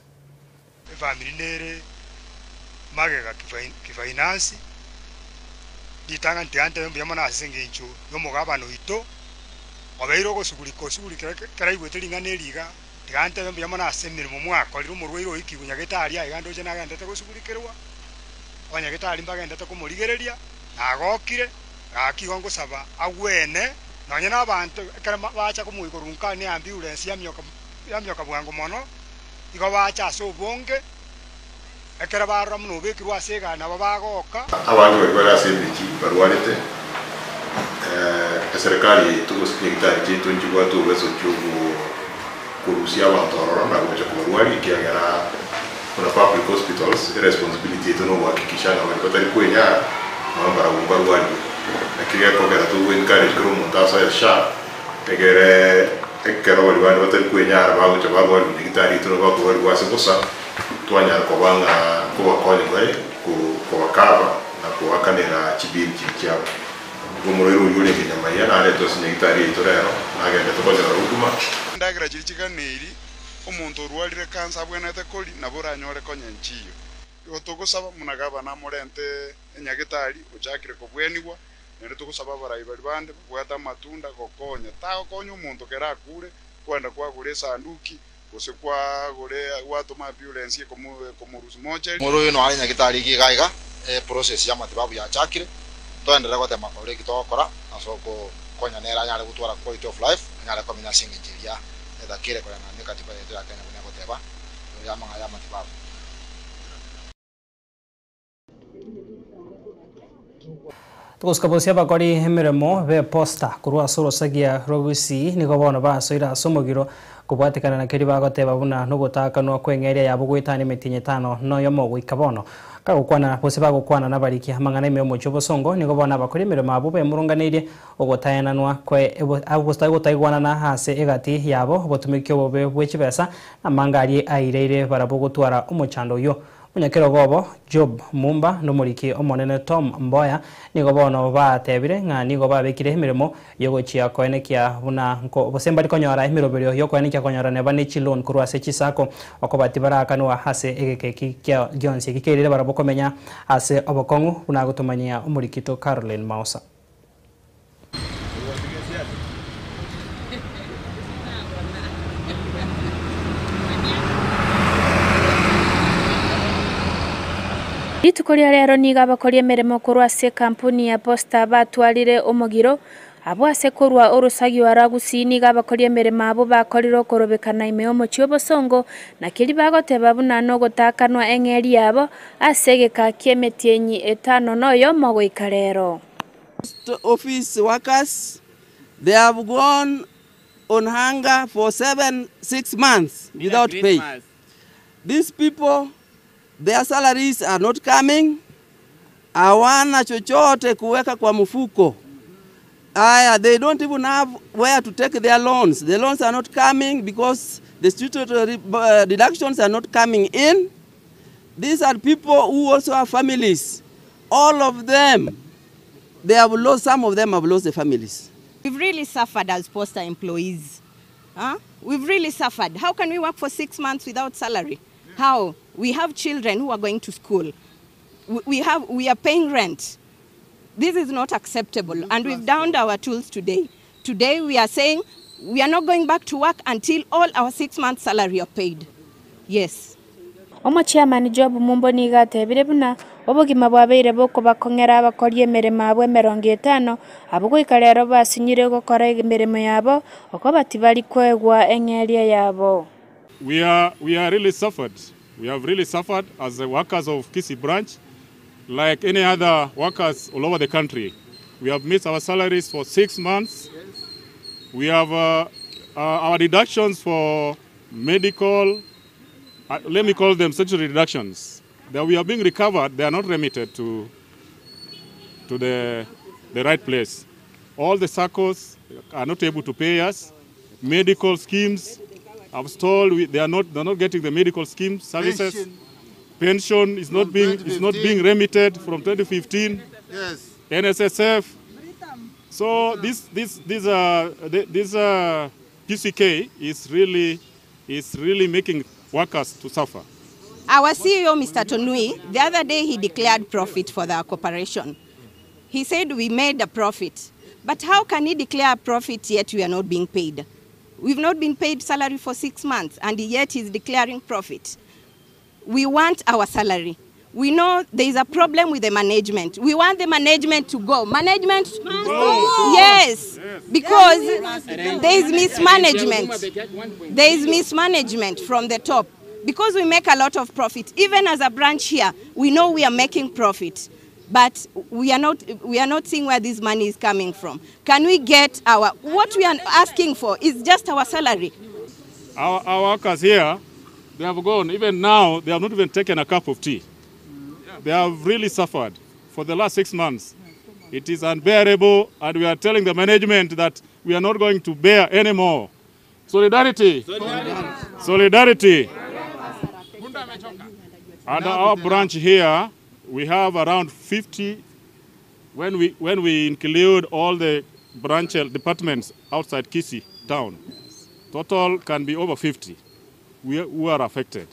Efamiri nere magega kifainansi, ritang'ani tiga ntebe mbuya mono ase engencho y'omogabana oito, obeire ogosugurika osugurikire ekero aigwete ring'ana eri iga, tiga ntebe mbuya mono ase emeremo mwakorire omorwaire oikigwe nyagetari aiga ndoche nagendete gosugurikerwa, abanyagetari mbagendete komorigereria. Nagokire, gaki igo ngosaba agwene, nonya nabanto ekero bacha komoigorunka neambulensi yamioka bwango mono, igo bacha ase obonge, ekero barora buna obekirwe ase egari nabo bagoka. Abange baria bare ase emechie barwarete, eserekari yaito gose chinyagitari chiaito nchibwate obobeso chi'okorusia abanto ororo na gocha kobarwaria ekiagera Buna public hospitals, eresponsibility yaito nogohakikisha ng'a baria batari kwenyara nabo mbarabwo mbarwarigwe. Naki gekogera togo encourage kera omonto asoe SHA egere ekero baria bande batari kwenyara bagocha barwarigwa nyagitari yaito nabo bakorwarigwa ase bosa, twanyara koba ng'a nkobakonya bare kobacover na kobakanera chibill chiria chiabo. Igo omorwaire oyio orenge nyamaiya naretwe ase nyagitari yaito rero, nagendete konyora huduma. Endagera chiria chiganeiri Omonto orwarire kansa abwenerete koria, nabo oranyore konya enchiyo. Igo togosaba buna gavana amorente enyagetari ochakire kobwenigwa, naende togosaba abarai baria bande babwate amatunda gokonya. Tagokonya omonto kera akure, kwenda kwagora esanduki, gose kwagora gwatoma ambulance ekomorusia mocheri. Omoro oyo noare nyagetari iga iga, eprocess y'amatibabu yachakire, toenderere gotema korora eki togokora ase ogokonya nere anyare gotwara quality of life, anyare komenya ase engencho eria. etakire koreng'ana nekatiba yaito ya Kenya buna egoteba igoro y'amang'ana y'amatibabu. Togosika bosie abakori emeremo b'eposta korwa ase orosagia rwa Gusii nigo bono basoire ase omogiro kobwatekana na keria bagoteba buna nogotaakanwa kw'eng'eria yabo goetania emetienyi etano noyomo goika bono. Kagokwana gose bagokwana nabariki amang'ana ime y'omochie obosongo nigo bono abakori emeremo abwo bemurunganeirie Ogotaenanwa kwe ogotaigwanana ase egati yabo, obotumiki obobe bwe chibesa, na amanga aria aireire barabwo gotwara omochando oyio. Omonyakerogo obo, Job Mumba, na omoriki omonene Tom Mboya nigo bono batebire ng'a nigo babekire emeremo y'ogochia koenekia buna gose mbari konyora emeroberio y'okoenekia konyora neba ne chiloan korwa ase chisacco okoba tibaraakanwa ase egeka eki gionsi eki keirire barabwo komenya ase obokong'u buna agotomanyia omorikito Caroline Mausa. Rituko ria rero nigo abakori emeremo korwa ase ekampuni ya Posta batwarire omogiro, abwo ase korwa orosagio rwa Gusii nigo abakori emeremo abwo bakorire okorobekana ime y'omochie obosongo, na keria bagoteba buna nogotakanwa eng'eria yabo ase egeka ki'emetienyi etano noyomo goika rero. Office workers they have gone on hunger for 7, 6 months without pay. These people their salaries are not coming, hawana chochote kuweka kwa mfuko. Aya, they don't even have where to take their loans. The loans are not coming because the statutory deductions are not coming in. These are people who also have families. All of them, they have lost, some of them have lost their families. We've really suffered as Posta employees. Huh? We've really suffered. How can we work for 6 months without salary? How? We have children who are going to school. We are paying rent. This is not acceptable, and we've downed our tools today. Today we are saying we are not going back to work until all our 6 months salary are paid. Yes. Omochiamani Job Mumbo nigo atebire buna obogima bwabeire bokobakong'era abakori emeremo abwo 50, abwo goika rero basinyire gokora emeremo yabo okoba tibari koegwa eng'eria yabo. We are, we are really suffered. We have really suffered as the workers of Kisii branch, like any other workers all over the country. We have missed our salaries for 6 months. We have our deductions for medical, let me call them statutory deductions, that we are being recovered, they are not remitted to the right place. All the SACCOs are not able to pay us. Medical schemes have stalled. They are not getting the medical scheme services. Pension is not being remitted from 2015. Yes. NSSF. So this PCK is really making workers to suffer. Our CEO, Mr. Tonui, the other day he declared profit for the corporation. He said we made a profit. But how can he declare a profit yet we are not being paid? We've not been paid salary for 6 months and yet he's declaring profit. We want our salary. We know there is a problem with the management. We want the management to go. Management, go. Yes, because there is mismanagement. There is mismanagement from the top. Because we make a lot of profit, even as a branch here, we know we are making profit, but we are not seeing where this money is coming from. Can we get our, what we are asking for is just our salary. Our workers here, they have gone, even now, they have not even taken a cup of tea. They have really suffered for the last 6 months. It is unbearable, and we are telling the management that we are not going to bear anymore. Solidarity. Solidarity. Solidarity. And our branch here, we have around 50, when we include all the branch departments outside Kisii town, total can be over 50 who are affected.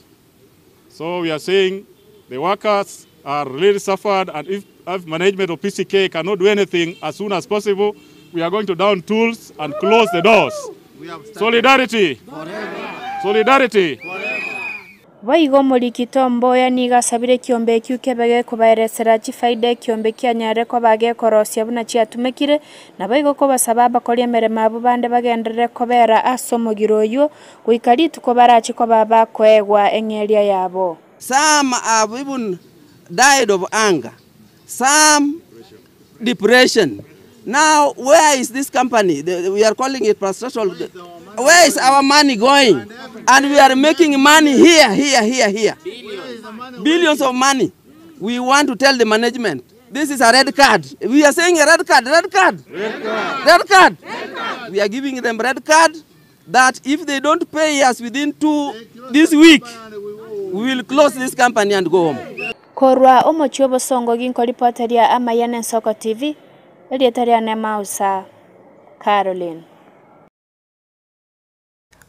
So we are saying the workers are really suffered, and if management of PCK cannot do anything as soon as possible, we are going to down tools and close the doors. Solidarity. Forever. Solidarity. Waigo Morikito Mboya niga asabire ekiombe ekiu kebe gekobaeresera chifaida ekiombe kianyare koba gekorosia buna chiatumekire na baigo kobasaba abakoria emeremo abwo bande bagenderere kobera ase omogiro oywo goika rituko barachi koba bakoegwa eng'eria yabo. Some have even died of anger, some depression. Now, where is this company? We are calling it pastoral. Where is our money going? And we are making money here, here, here, here. Billions of money. We want to tell the management, this is a red card. We are saying a red card, red card. Red card. Red card. Red card. We are giving them red card that if they don't pay us within this week, we will close this company and go home. Korwa omochi obosongo ginkoripoteria Amayana Ensoko TV, erieta Nemausa Caroline.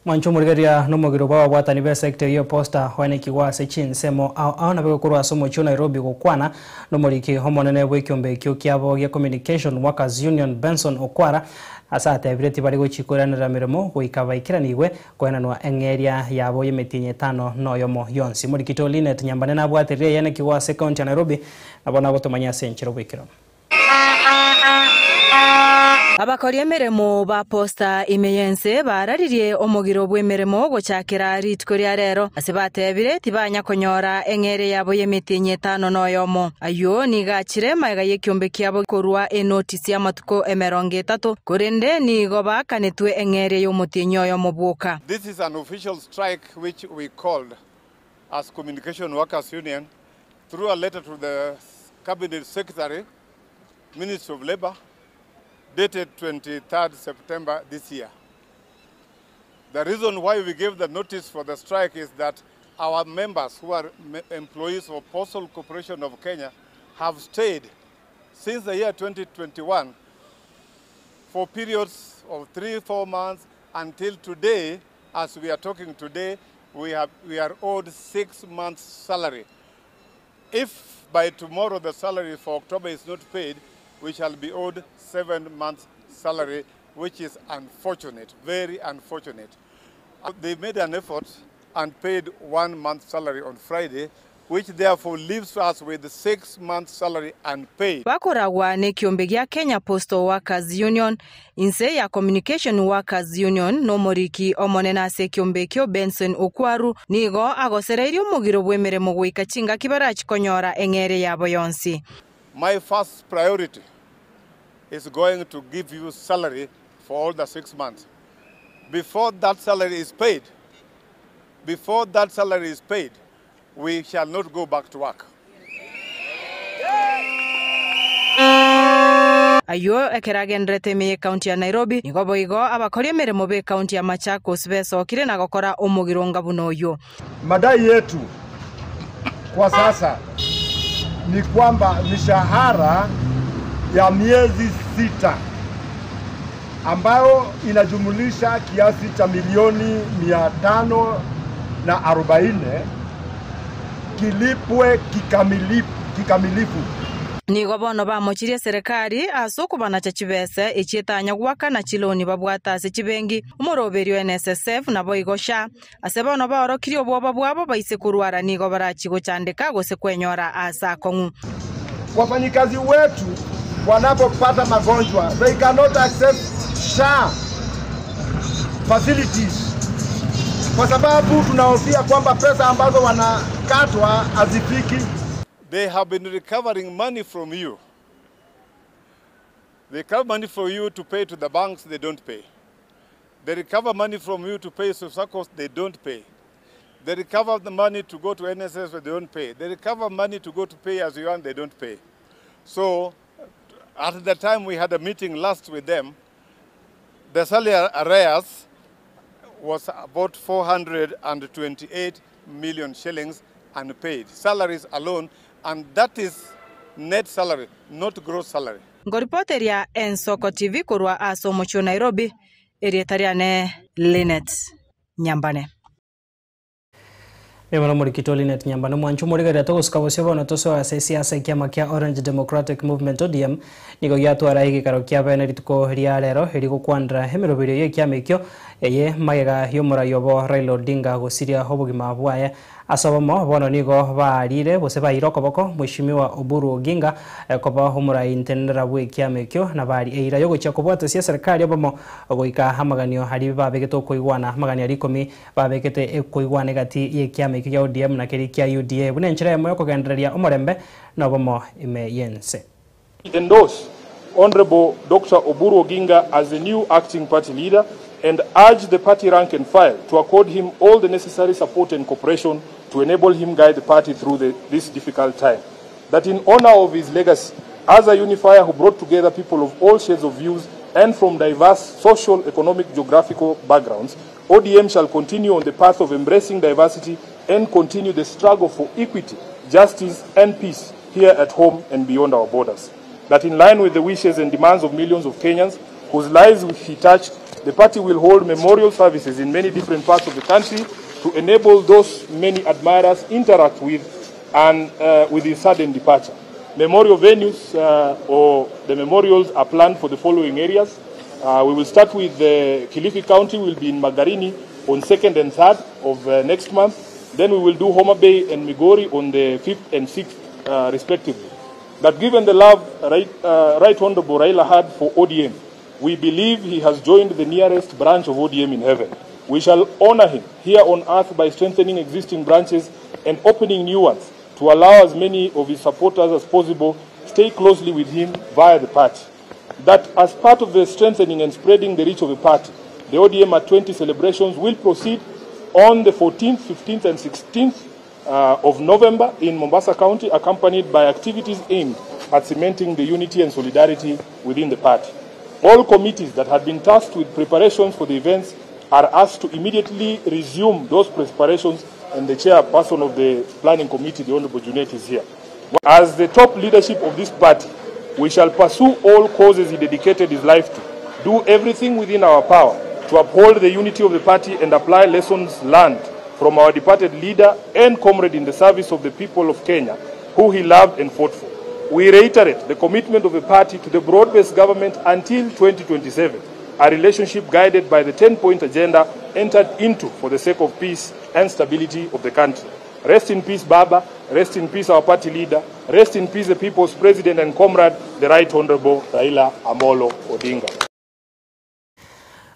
Mwancho murigeria nomogiro bwa bwatani be sector yo posta hwanekigwa ase chinsemo ao na begokorwa ase omochi o Nairobi gokwana nomoriki omonene bwa ekiombe ekio kiabo gia Communication Workers Union Benson Okwara ase atebire tibari gochikoranera mirimo goika baikiranigwe koenanwa eng'eria yabo y'emitinyi etano noyomo yonsi. Morikito Linet Nyambane nabwaterie yenekigwa ase county ya Nairobi nabo nagotomanya ase enchero bwekero. Abakori emeremo ba posta imeyense bararirie omogiro bw'emeremo gochakera rituko ria rero ase batebire tibanya konyora eng'ere yabo y'emitinyi etano noyomo ayo nigachire maega y'ekiombe kiabo korwa enotisi y'amatuko emerongo etato korende nigo bakanetwe eng'ere y'omotinyi oyomo bwoka. This is an official strike which we called as Communication Workers Union through a letter to the Cabinet Secretary, Ministry of Labor, dated 23rd September this year. The reason why we gave the notice for the strike is that our members who are employees of Postal Corporation of Kenya have stayed since the year 2021 for periods of 3-4 months until today. As we are talking today, we are owed 6 months salary. If by tomorrow the salary for October is not paid, we shall be owed 7 months salary, which is unfortunate, very unfortunate. They made an effort and paid 1 month salary on Friday, which therefore leaves us with 6 months salary unpaid. Bakoragwa n'ekiombe gia Kenya Postal Workers Union inse ya Communication Workers Union nomoriki omonene ase ekiombe ekio Benson Okwaru nigo agosereirie omogiro bw'emeremo goika chingaki barachikonyora eng'ere yabo yonsi. My first priority is going to give you salary for all the six months. Before that salary is paid, before that salary is paid, we shall not go back to work. Ayio ekero agenderete ime y'Ekaunti ya Nairobi, nigo boigo abakori emeremo b'Ekaunti ya Machakos besokire na gokora omogironga buna oyio. Madai yetu kwa sasa ni kwamba mishahara ya miezi sita ambayo inajumulisha kiasi cha milioni mia tano na arobaini kilipwe kikamilifu, kikamilifu. Nigo bono bamochirie eserekari ase okobanacha chibesa echi etanya goakana chiloni babwate ase chibenki, omoroberio o NSSF naboigo SHA. Ase bono baorokirie obwoba bwabo baise korwara nigo barachie gochandeka gose kwenyora aase akong'u. Wafanyikazi wetu wanapopata magonjwa they cannot access SHA facilities kwa sababu tunahofia kwamba pesa ambazo wanakatwa hazifiki. They have been recovering money from you. They recover money from you to pay to the banks, they don't pay. They recover money from you to pay to SACCOs, they don't pay. They recover the money to go to NSS, they don't pay. They recover money to go to pay as you earn, they don't pay. So at the time we had a meeting last with them, the salary arrears was about 428 million shillings unpaid, salaries alone, and that is net salary, not gross salary. Nkoripoteria Ensoko TV korwa ase omochie o Nairobi, erieta riane Linet Nyambane. Nigo nomorikito Linet Nyambane omwancho omorigereria togosuka bosio bono tosoe ase esiasa ekiama kia Orange Democratic Movement ODM nigo giatwara egekaro kia bene rituko ria rero eri gokwanera emeroberio yekiama ekio eye magega yomorai obo Raila Odinga gosiria obogima bwaye Ase obomo, bono nigo baarire gose baeire okoboko Mweshimiwa Oburu Oginga koba omorai intenenera bw'ekiama ekio, na bari eira y'ogochia kobwatasia eserekari obomo goika amaganio aria babegete okoigwana amaganio aria ikomi babegete ekoigwana egati y'ekiama ekio gia ODM na keria kia UDA buna enchera eyemo y'okogendereria omorembe na obomo ime y'ense. Endorse Honourable Doctor Oburu Oginga as the new acting party leader and urge the party rank and file to accord him all the necessary support and cooperation to enable him guide the party through the, this difficult time. That in honor of his legacy as a unifier who brought together people of all shades of views and from diverse social, economic, geographical backgrounds, ODM shall continue on the path of embracing diversity and continue the struggle for equity, justice and peace here at home and beyond our borders. That in line with the wishes and demands of millions of Kenyans whose lives he touched, the party will hold memorial services in many different parts of the country to enable those many admirers interact with and uh, with his sudden departure. Memorial venues uh, or the memorials are planned for the following areas. Uh, we will start with the Kilifi County, will be in Magarini on 2nd and 3rd of uh, next month. Then we will do Homa Bay and Migori on the 5th and 6th, uh, respectively. That given the love right, uh, right Honorable Raila had for ODM, we believe he has joined the nearest branch of ODM in heaven. We shall honor him here on earth by strengthening existing branches and opening new ones to allow as many of his supporters as possible stay closely with him via the party. That as part of the strengthening and spreading the reach of the party, the ODM at 20 celebrations will proceed on the 14th, 15th, and 16th uh, of November in Mombasa County, accompanied by activities aimed at cementing the unity and solidarity within the party. All committees that had been tasked with preparations for the events are asked to immediately resume those preparations, and the chairperson of the planning committee, the Honorable Junet, is here. As the top leadership of this party, we shall pursue all causes he dedicated his life to, do everything within our power to uphold the unity of the party and apply lessons learned from our departed leader and comrade in the service of the people of Kenya, who he loved and fought for. We reiterate the commitment of the party to the broad-based government until 2027, a relationship guided by the 10-point agenda entered into for the sake of peace and stability of the country. Rest in peace, Baba. Rest in peace, our party leader. Rest in peace, the people's president and comrade, the Right Honorable Raila Amolo Odinga.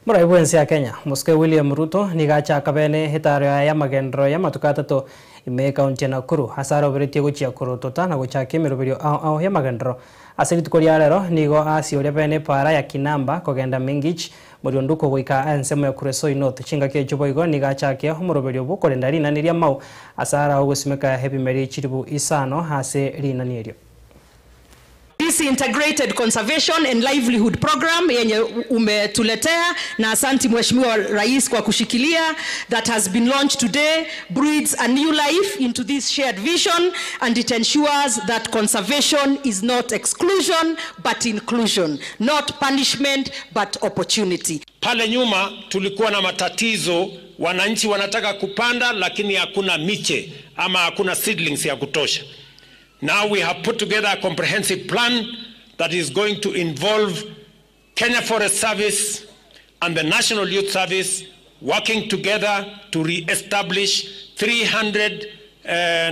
Morai bw'ense ya Kenya, Omosike William Ruto nigo achaka bene etaaro yaye y'amagenderero y'amatuko atato ime y'ekaunti ya Nakuru ase aroberetie gochia korotota na gochaka emeroberio ao ao y'amagenderero Ase rituko ria rero nigo asioria bene para ya Kinamba kogenda Mengich Morionduko goika ensemo ya Kuresoi North. Chingaki echio boigo nigo achakia omoroberio bw'okorenda rinani ri'amao ase ara ogosimeka ebimeri chilifu isano ase rinani erio. This integrated conservation and livelihood program yenye umetuletea na asanti Mheshimiwa Rais kwa kushikilia that has been launched today breathes a new life into this shared vision and it ensures that conservation is not exclusion but inclusion, not punishment but opportunity. Pale nyuma tulikuwa na matatizo, wananchi wanataka kupanda lakini hakuna miche ama hakuna seedlings ya kutosha. Now we have put together a comprehensive plan that is going to involve Kenya Forest Service and the National Youth Service working together to re-establish 300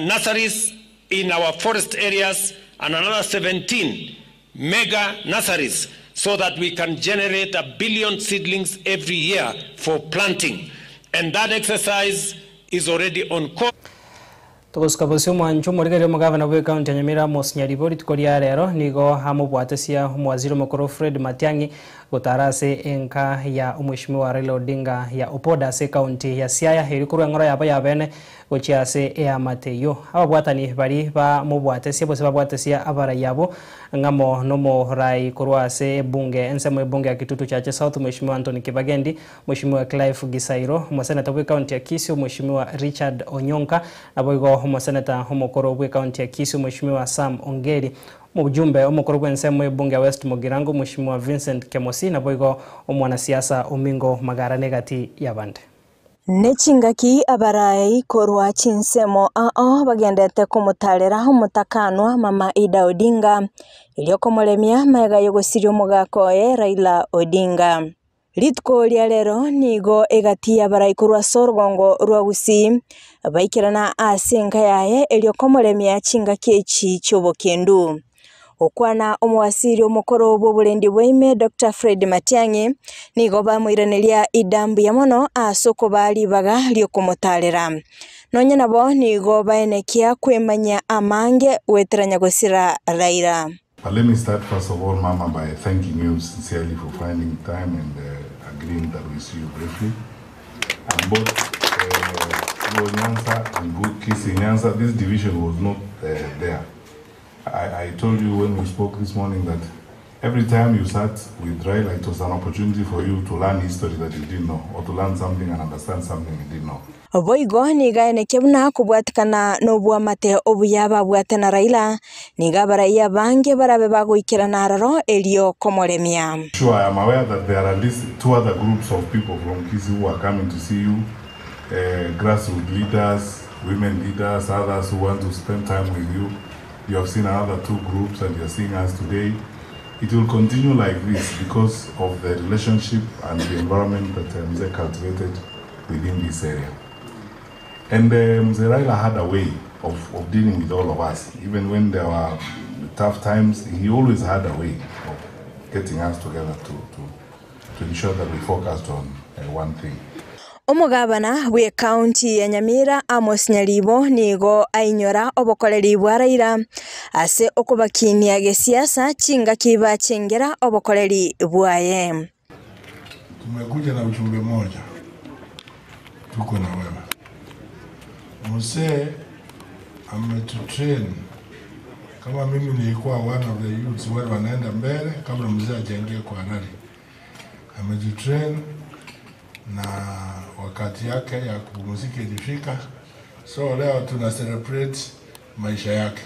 nurseries in our forest areas and another 17 mega nurseries so that we can generate a billion seedlings every year for planting. And that exercise is already on course. Togosuka bosio omwancho omorigereria omogavana bwa ekaunti ya Nyamira Amos Nyaribo rituko ria rero nigo amobwatesia omowaziri omokoro Fred Matiang'i gotara ase enka ya omweshimiwa Raila Odinga ya Opoda ase ekaunti ya Siaya eri korwa eng'oro yabo ya bene gochia ase eamate eyio. Ababwatani bari bamobwatesia bose babwatesia abarai abo ng'amo nomorai korwa ase ebunge ensemo ebunge ya Kitutu Chache South Mheshimiwa Anthony Kibagendi, Mheshimiwa Clive Gisairo, omoseneta bwa ekaunti ya Kisii Mheshimiwa Richard Onyonka, naboigo omoseneta omokoro bwa ekaunti ya Kisii Mheshimiwa Sam Ongeri, omojumbe omokoro bwa ensemo ebunge ya West Mugirango Mheshimiwa Vincent Kemosi, naboigo omwanasiasa Omingo Magara negati yabande. Nechingaki abarai korwa chinsemo ao bagendete komotarera omutakanwa Mama Ida Odinga eriokomoremia maega yogosiria omogaka oye Raila Odinga. Rituko ria rero nigo egati abarai korwa ase orugongo rwa Gusii baikerana ase enka yaye eriokomoremia chingaki echi chiobokendu. Okwana omowasiri omokoro bw'oborendi bwaime Dr. Fred Matiang'i nigo bamoiraneria idambu ya mono ase okoba ribaga riokomotarera. Nonye nabo nigo baenekia kwemanya amange gweteranya gosira Raila. But let me start first of all, Mama, by thanking you sincerely for finding time and agreeing that we see you briefly. And both Luo Nyanza and Kisii Nyanza, this division was not there. I told you when we spoke this morning that every time you sat with Raila, it was an opportunity for you to learn history that you didn't know, or to learn something and understand something you didn't know. Boigo nigaenekia buna kobwatikana n'obwamate obuya babwate na Raila niga baraiya bange barabe bagoikerana aroro erio komoremia. Sure, I am aware that there are at least two other groups of people from Kisii who are coming to see you, grassroots leaders, women leaders, others who want to spend time with you. You have seen another two groups and you are seeing us today. It will continue like this because of the relationship and the environment that Mzee cultivated within this area. And Mzee Raila had a way of dealing with all of us. Even when there were tough times, he always had a way of getting us together to ensure that we focused on one thing. Omogabana bwe county ya Nyamira Amos Nyaribo nigo ainyora obokoreri bwa Raila ase okobakinia gesiasa chingaki bachengera obokoreri bwaye. Tumekuja na ujumbe moja, tuko na wewe. Mzee ametutrain. Kama mimi nilikuwa one of the youths wale wanaenda mbele kabla mzee ajaingia kwa rally. Ametutrain na wakati yake ya kupumzika ilifika, so leo tuna celebrate maisha yake.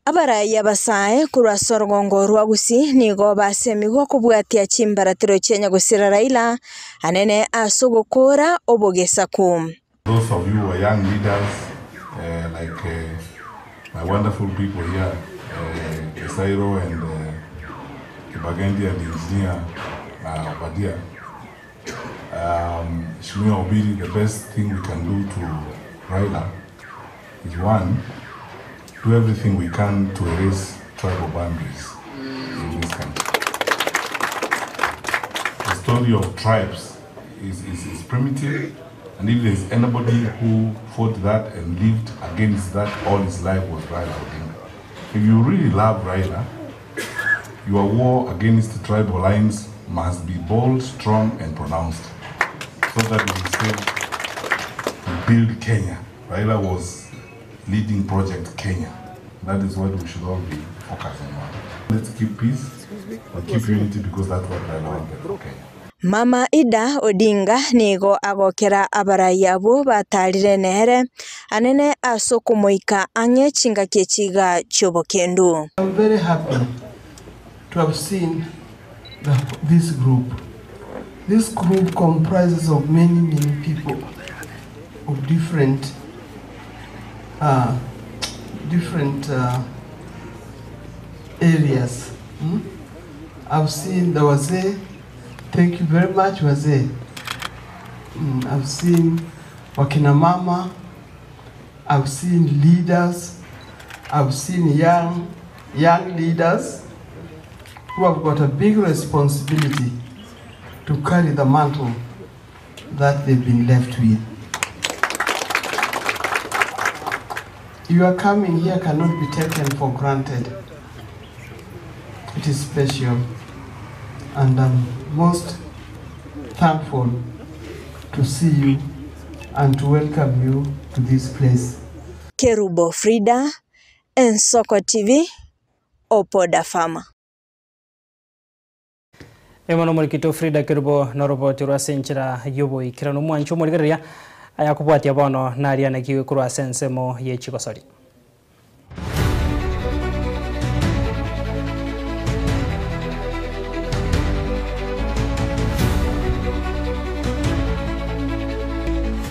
Abaraiya basae korwa ase orugongo rwa Gusii nigo basemigwa kobwatia chimbaratero chienya gosira Raila anene ase ogokora obogesaku. Those of you who are young leaders, like my wonderful people here, Kesairo and Kibagendi and engineer Obadia, Shimia Obiri, the best thing we can do to Raila is one, do everything we can to erase tribal boundaries in this country. The story of tribes is primitive, and if there's anybody who fought that and lived against that all his life was Raila Odinga. If you really love Raila, Your war against tribal lines must be bold, strong, and pronounced so that we save, we build Kenya. Raila was leading Project Kenya. That is what we should all be focusing on. Let's keep peace and keep unity because that's what Raila wanted for Kenya. Mama Ida Odinga nigo agokera abarai abwo batarire nere anene ase okomoika ang'e chingaki echiga chi'obokendu. I'm very happy to have seen this group. This group comprises of many, many people of different areas. I've seen the Wazee. Thank you very much, Wazee. I've seen Wakina Mama. I've seen leaders. I've seen young leaders who have got a big responsibility to carry the mantle that they've been left with. Your coming here cannot be taken for granted. It is special, and I'm most thankful to see you and to welcome you to this place. Kerubo Frida, Ensoko TV, Opoda Farmer. Emono morikito Frida Kerubo noroboti rwa senchera yobo ikirano mwancho morigereria ayakubwatia bono nariana kiwe kurwa sensemo ye chigosori.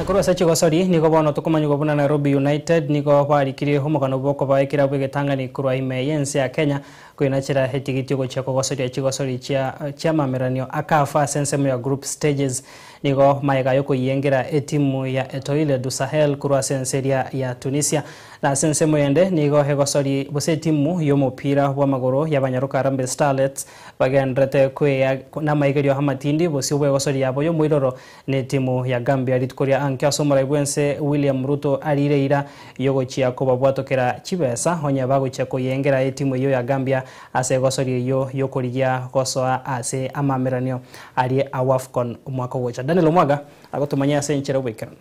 Korwa ase chigosori nigo bono tokomanyigwa buna Nairobi United nigo barikire omogano bwoko baekera bwegetang'ani korwa ime yense ya Kenya kwinachira etigiti gochia kogosoria chigosori chia mameranio akafa ase ensemo ya group stages nigo maega yokoyengera etimu ya Etoile du Sahel korwa ase enseria ya Tunisia na ase ensemo yende nigo hegosori bose etimu yomopira bw'amagoro y'abanyaruka Harambee Starlets bagenderete kweya namaigerio hamatindi bosio bwegosori yabo yomoiroro ne etimu ya Gambia rituko ria anke ase bwense William Ruto arireira yogochia kobabwatokera chibesa onya bagochia koyengera etimu eyo ya Gambia ase egosori eyo yokorigia gosoa ase amameranio arie AWAFCON omwaka ogocha. Daniel Omwaga agotumanya ase enchera obwekerano.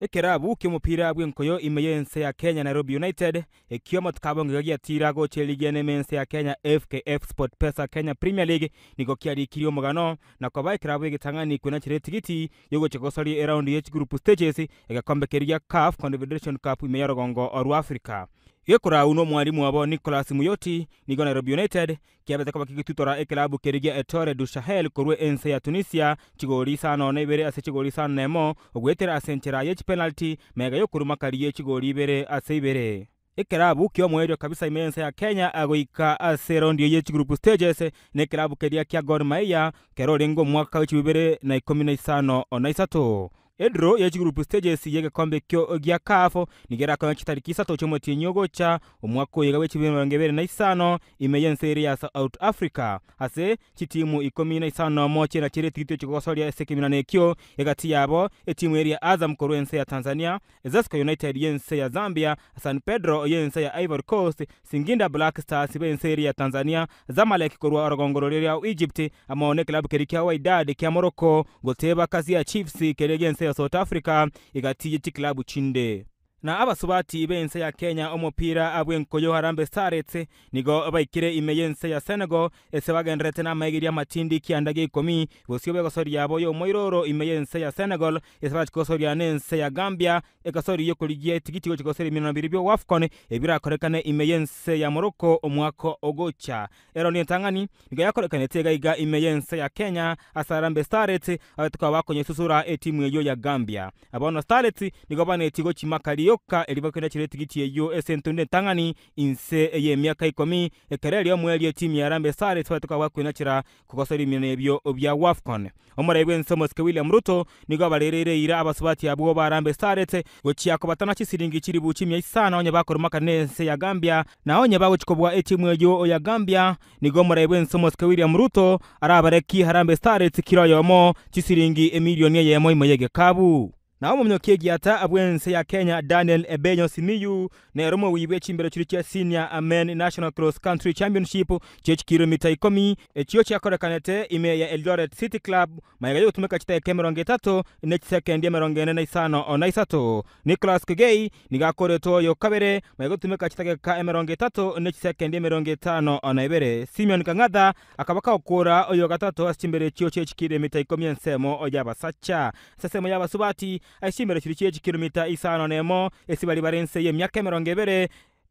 Ekerabu kiomupira bwenkoyo imeyense ya Kenya Nairobi United ekioma tukabonge giatira goche ligi enemense ya Kenya FKF Sport Pesa Kenya Premier League niko kiarikiri omugano na kwaba ekerabu egetang'ani kwena chire tigiti yogoche gosori eround ye group stages egakombe keria CAF Confederation Cup ime ya rogongo oru Africa. Gekora uno mwalimu wabo Nicholas Muyoti nigo Nairobi United kiabete koba kigitutora eklabu kerigia Etoile du Sahel korwe ense ya Tunisia chigori 5-2 ase chigori 5-1 ogwetera ase enchera ye penalty mega yokuruma kariye chigori 2 ase 2. Ekerabu kio mwerio kabisa imense ya Kenya agoika ase round ye group stages ne klabu keria kia Gor Mahia kerorengo mwaka wa 2015 ona isato. Edro ya group stages yegekombe kyo gya CAF nigera kwa kitariki isato chomoti nyogocha omwaka yiga we 2025 imeyense ya South Africa ase chitimu 15 moche na chire tigito chikosoria ese kiminanekyo egati yabo etimu eri ya Azam korwense ya Tanzania, Zesco United yense ya Zambia, San Pedro yense ya Ivory Coast, Singinda Black Stars bense ya Tanzania, Zamalek korwa orogongoro ya Egypt amone club kerikia Wydad kya Morocco goteba kazi ya Chiefs keregense ya South Africa igatiye chiklabu chinde. Na abasubati bense ya Kenya omupira abwenkoyo Harambee Starlets nigo baikire imeyense ya Senegal ese bagenderete na maigiria matindi kiandage 10 bosio begosori yabo yo moiroro imeyense ya Senegal ese bachikosoria nense ya Gambia ekasori yo koligia tigiti gochikoseri 20 byo AFCON ebirakorekane imeyense ya Morocco omwaka ogocha. Ero ni entangani nigo yakorekane tega iga imeyense ya Kenya asa Harambee Starlets abatuka bakonye susura etimu eyo ya Gambia. Abono Starlets nigo banetigo chimakali yoka elibakenda chire tigiti eyo esentunde tangani inse eye miaka 10 ekereri omweli timu ya Harambee Starlets batuka bakwinachira kukosori minebyo obya AFCON. Omuraiwe nsomo William Ruto nigo balerere ira abasubati abo ba Harambee Starlets gochia kobatana chisiringi chiri buchi 500 onye bakoruma kanense ya Gambia na onye bagochikobwa etimu eyo ya Gambia nigo omuraiwe nsomo William Ruto arabareki Harambee Starlets kiroyomo chisiringi emilioni yemo imoyege kabu. Na omominyoki egiata bw'ense ya Kenya Daniel Ebenyo Simiyu nere omobui bwe chimbero chiria chia Senior Men National Cross Country Championship chie chikiromita ikomi echio chiakorekanete ime ya Eldoret City Club magega yogotumeka chidakika 30 ne chisekendi 45. Nicholas Kegei nigo akoretwe oyo kabere magega yogotumeka chidakika 30 ne chisekendi 52. Simeon Kang'atha akaba kagokora oyo gatato ase chimbero echio chie chikiromita ikomi ensemo y'abasacha. Ase ensemo y'abasubati, ase chimbero chiria chie chikiromita isano nemo, ase baria bare inse y'emiaka 20,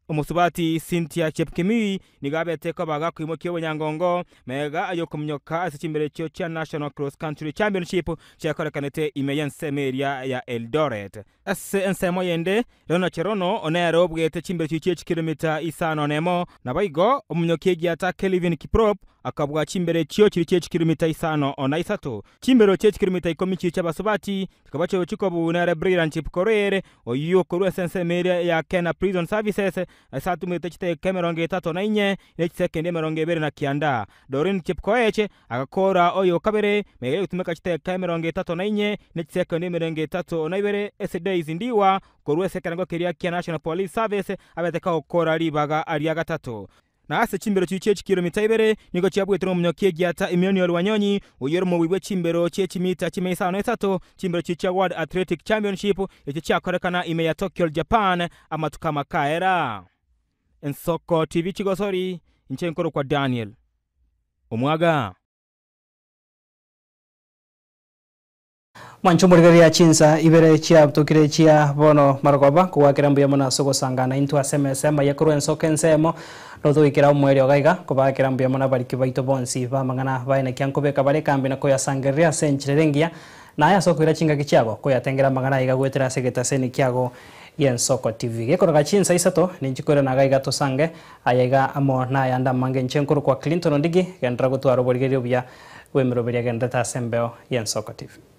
omosubati Cynthia Chepkemui nigo abete koba gakoimokia obonyangongo magega ay'okominyoka ase chimbero echio chia National Cross Country Championship chiakorekanete ime y'ensemo eria ya Eldoret. Ase ensemo yende, Leonard Cherono nere obuete chimbero chiria chie chikiromita isano nemo, naboigo omonyoki egiata Kelvin Kiprop akabua chimbero echio chiria chie chikiromita 53. Chimbero chie chikiromita ikomi chiria chi'abasubati chikaba chiogochia kobuu nere Brilliant Chepkorir, oyio okorua ase ensemo eria ya Kenya Prison Services, ase atumete chidakika 34 ne chisekendi 29. Doreen Chepkoech Agakora oyo o kabere, magega y'ogotumeka chidakika 34 ne chisekondi 32 ase Daisy Ndiwa korwa ase ekerengo keria kia National Police Service abete kagokora ribaga ria gatato. Na ase chimbero chiria chie chikilomita ibere nigo chiabuetwe nomonyoki egiata Emmanuel Wanyonyi, oyio ore omobui bwe chimbero chie chimita chimia isano na isato, chimbero chiria chia World Athletic Championship echio chiakorekana ime ya Tokyo Japan amatuko amakaera. Ensoko TV Chigosori, inche nkorokwa Daniel. Omwaga. Mwanche omorigereria chinsa ibere chiabutokire chia bono marogoba, kogwakera mbuya mono ase ogosangana intwe ase emesa emaya korwa ensoko ensemo, notogoikera omoerio iga iga, kobakera mbuya mono abariki baito bonsi b'amang'ana baye naki ankobeka bare ekambi na koyasangereria ase enchera ere engiya, naye ase okoira chingaki chiabo koyatengera amang'ana aiga goetera ase egetaseni kiago Gi'ensoko TV. Gekoroka chinsa isato, ninchi koirana iga iga tosange aya iga amo nayande amange inche nkorokwa Clinton Ondigi, genderera gotwara oborigereria obuya bw'emeroberio egenderete ase embeo y'Ensoko TV.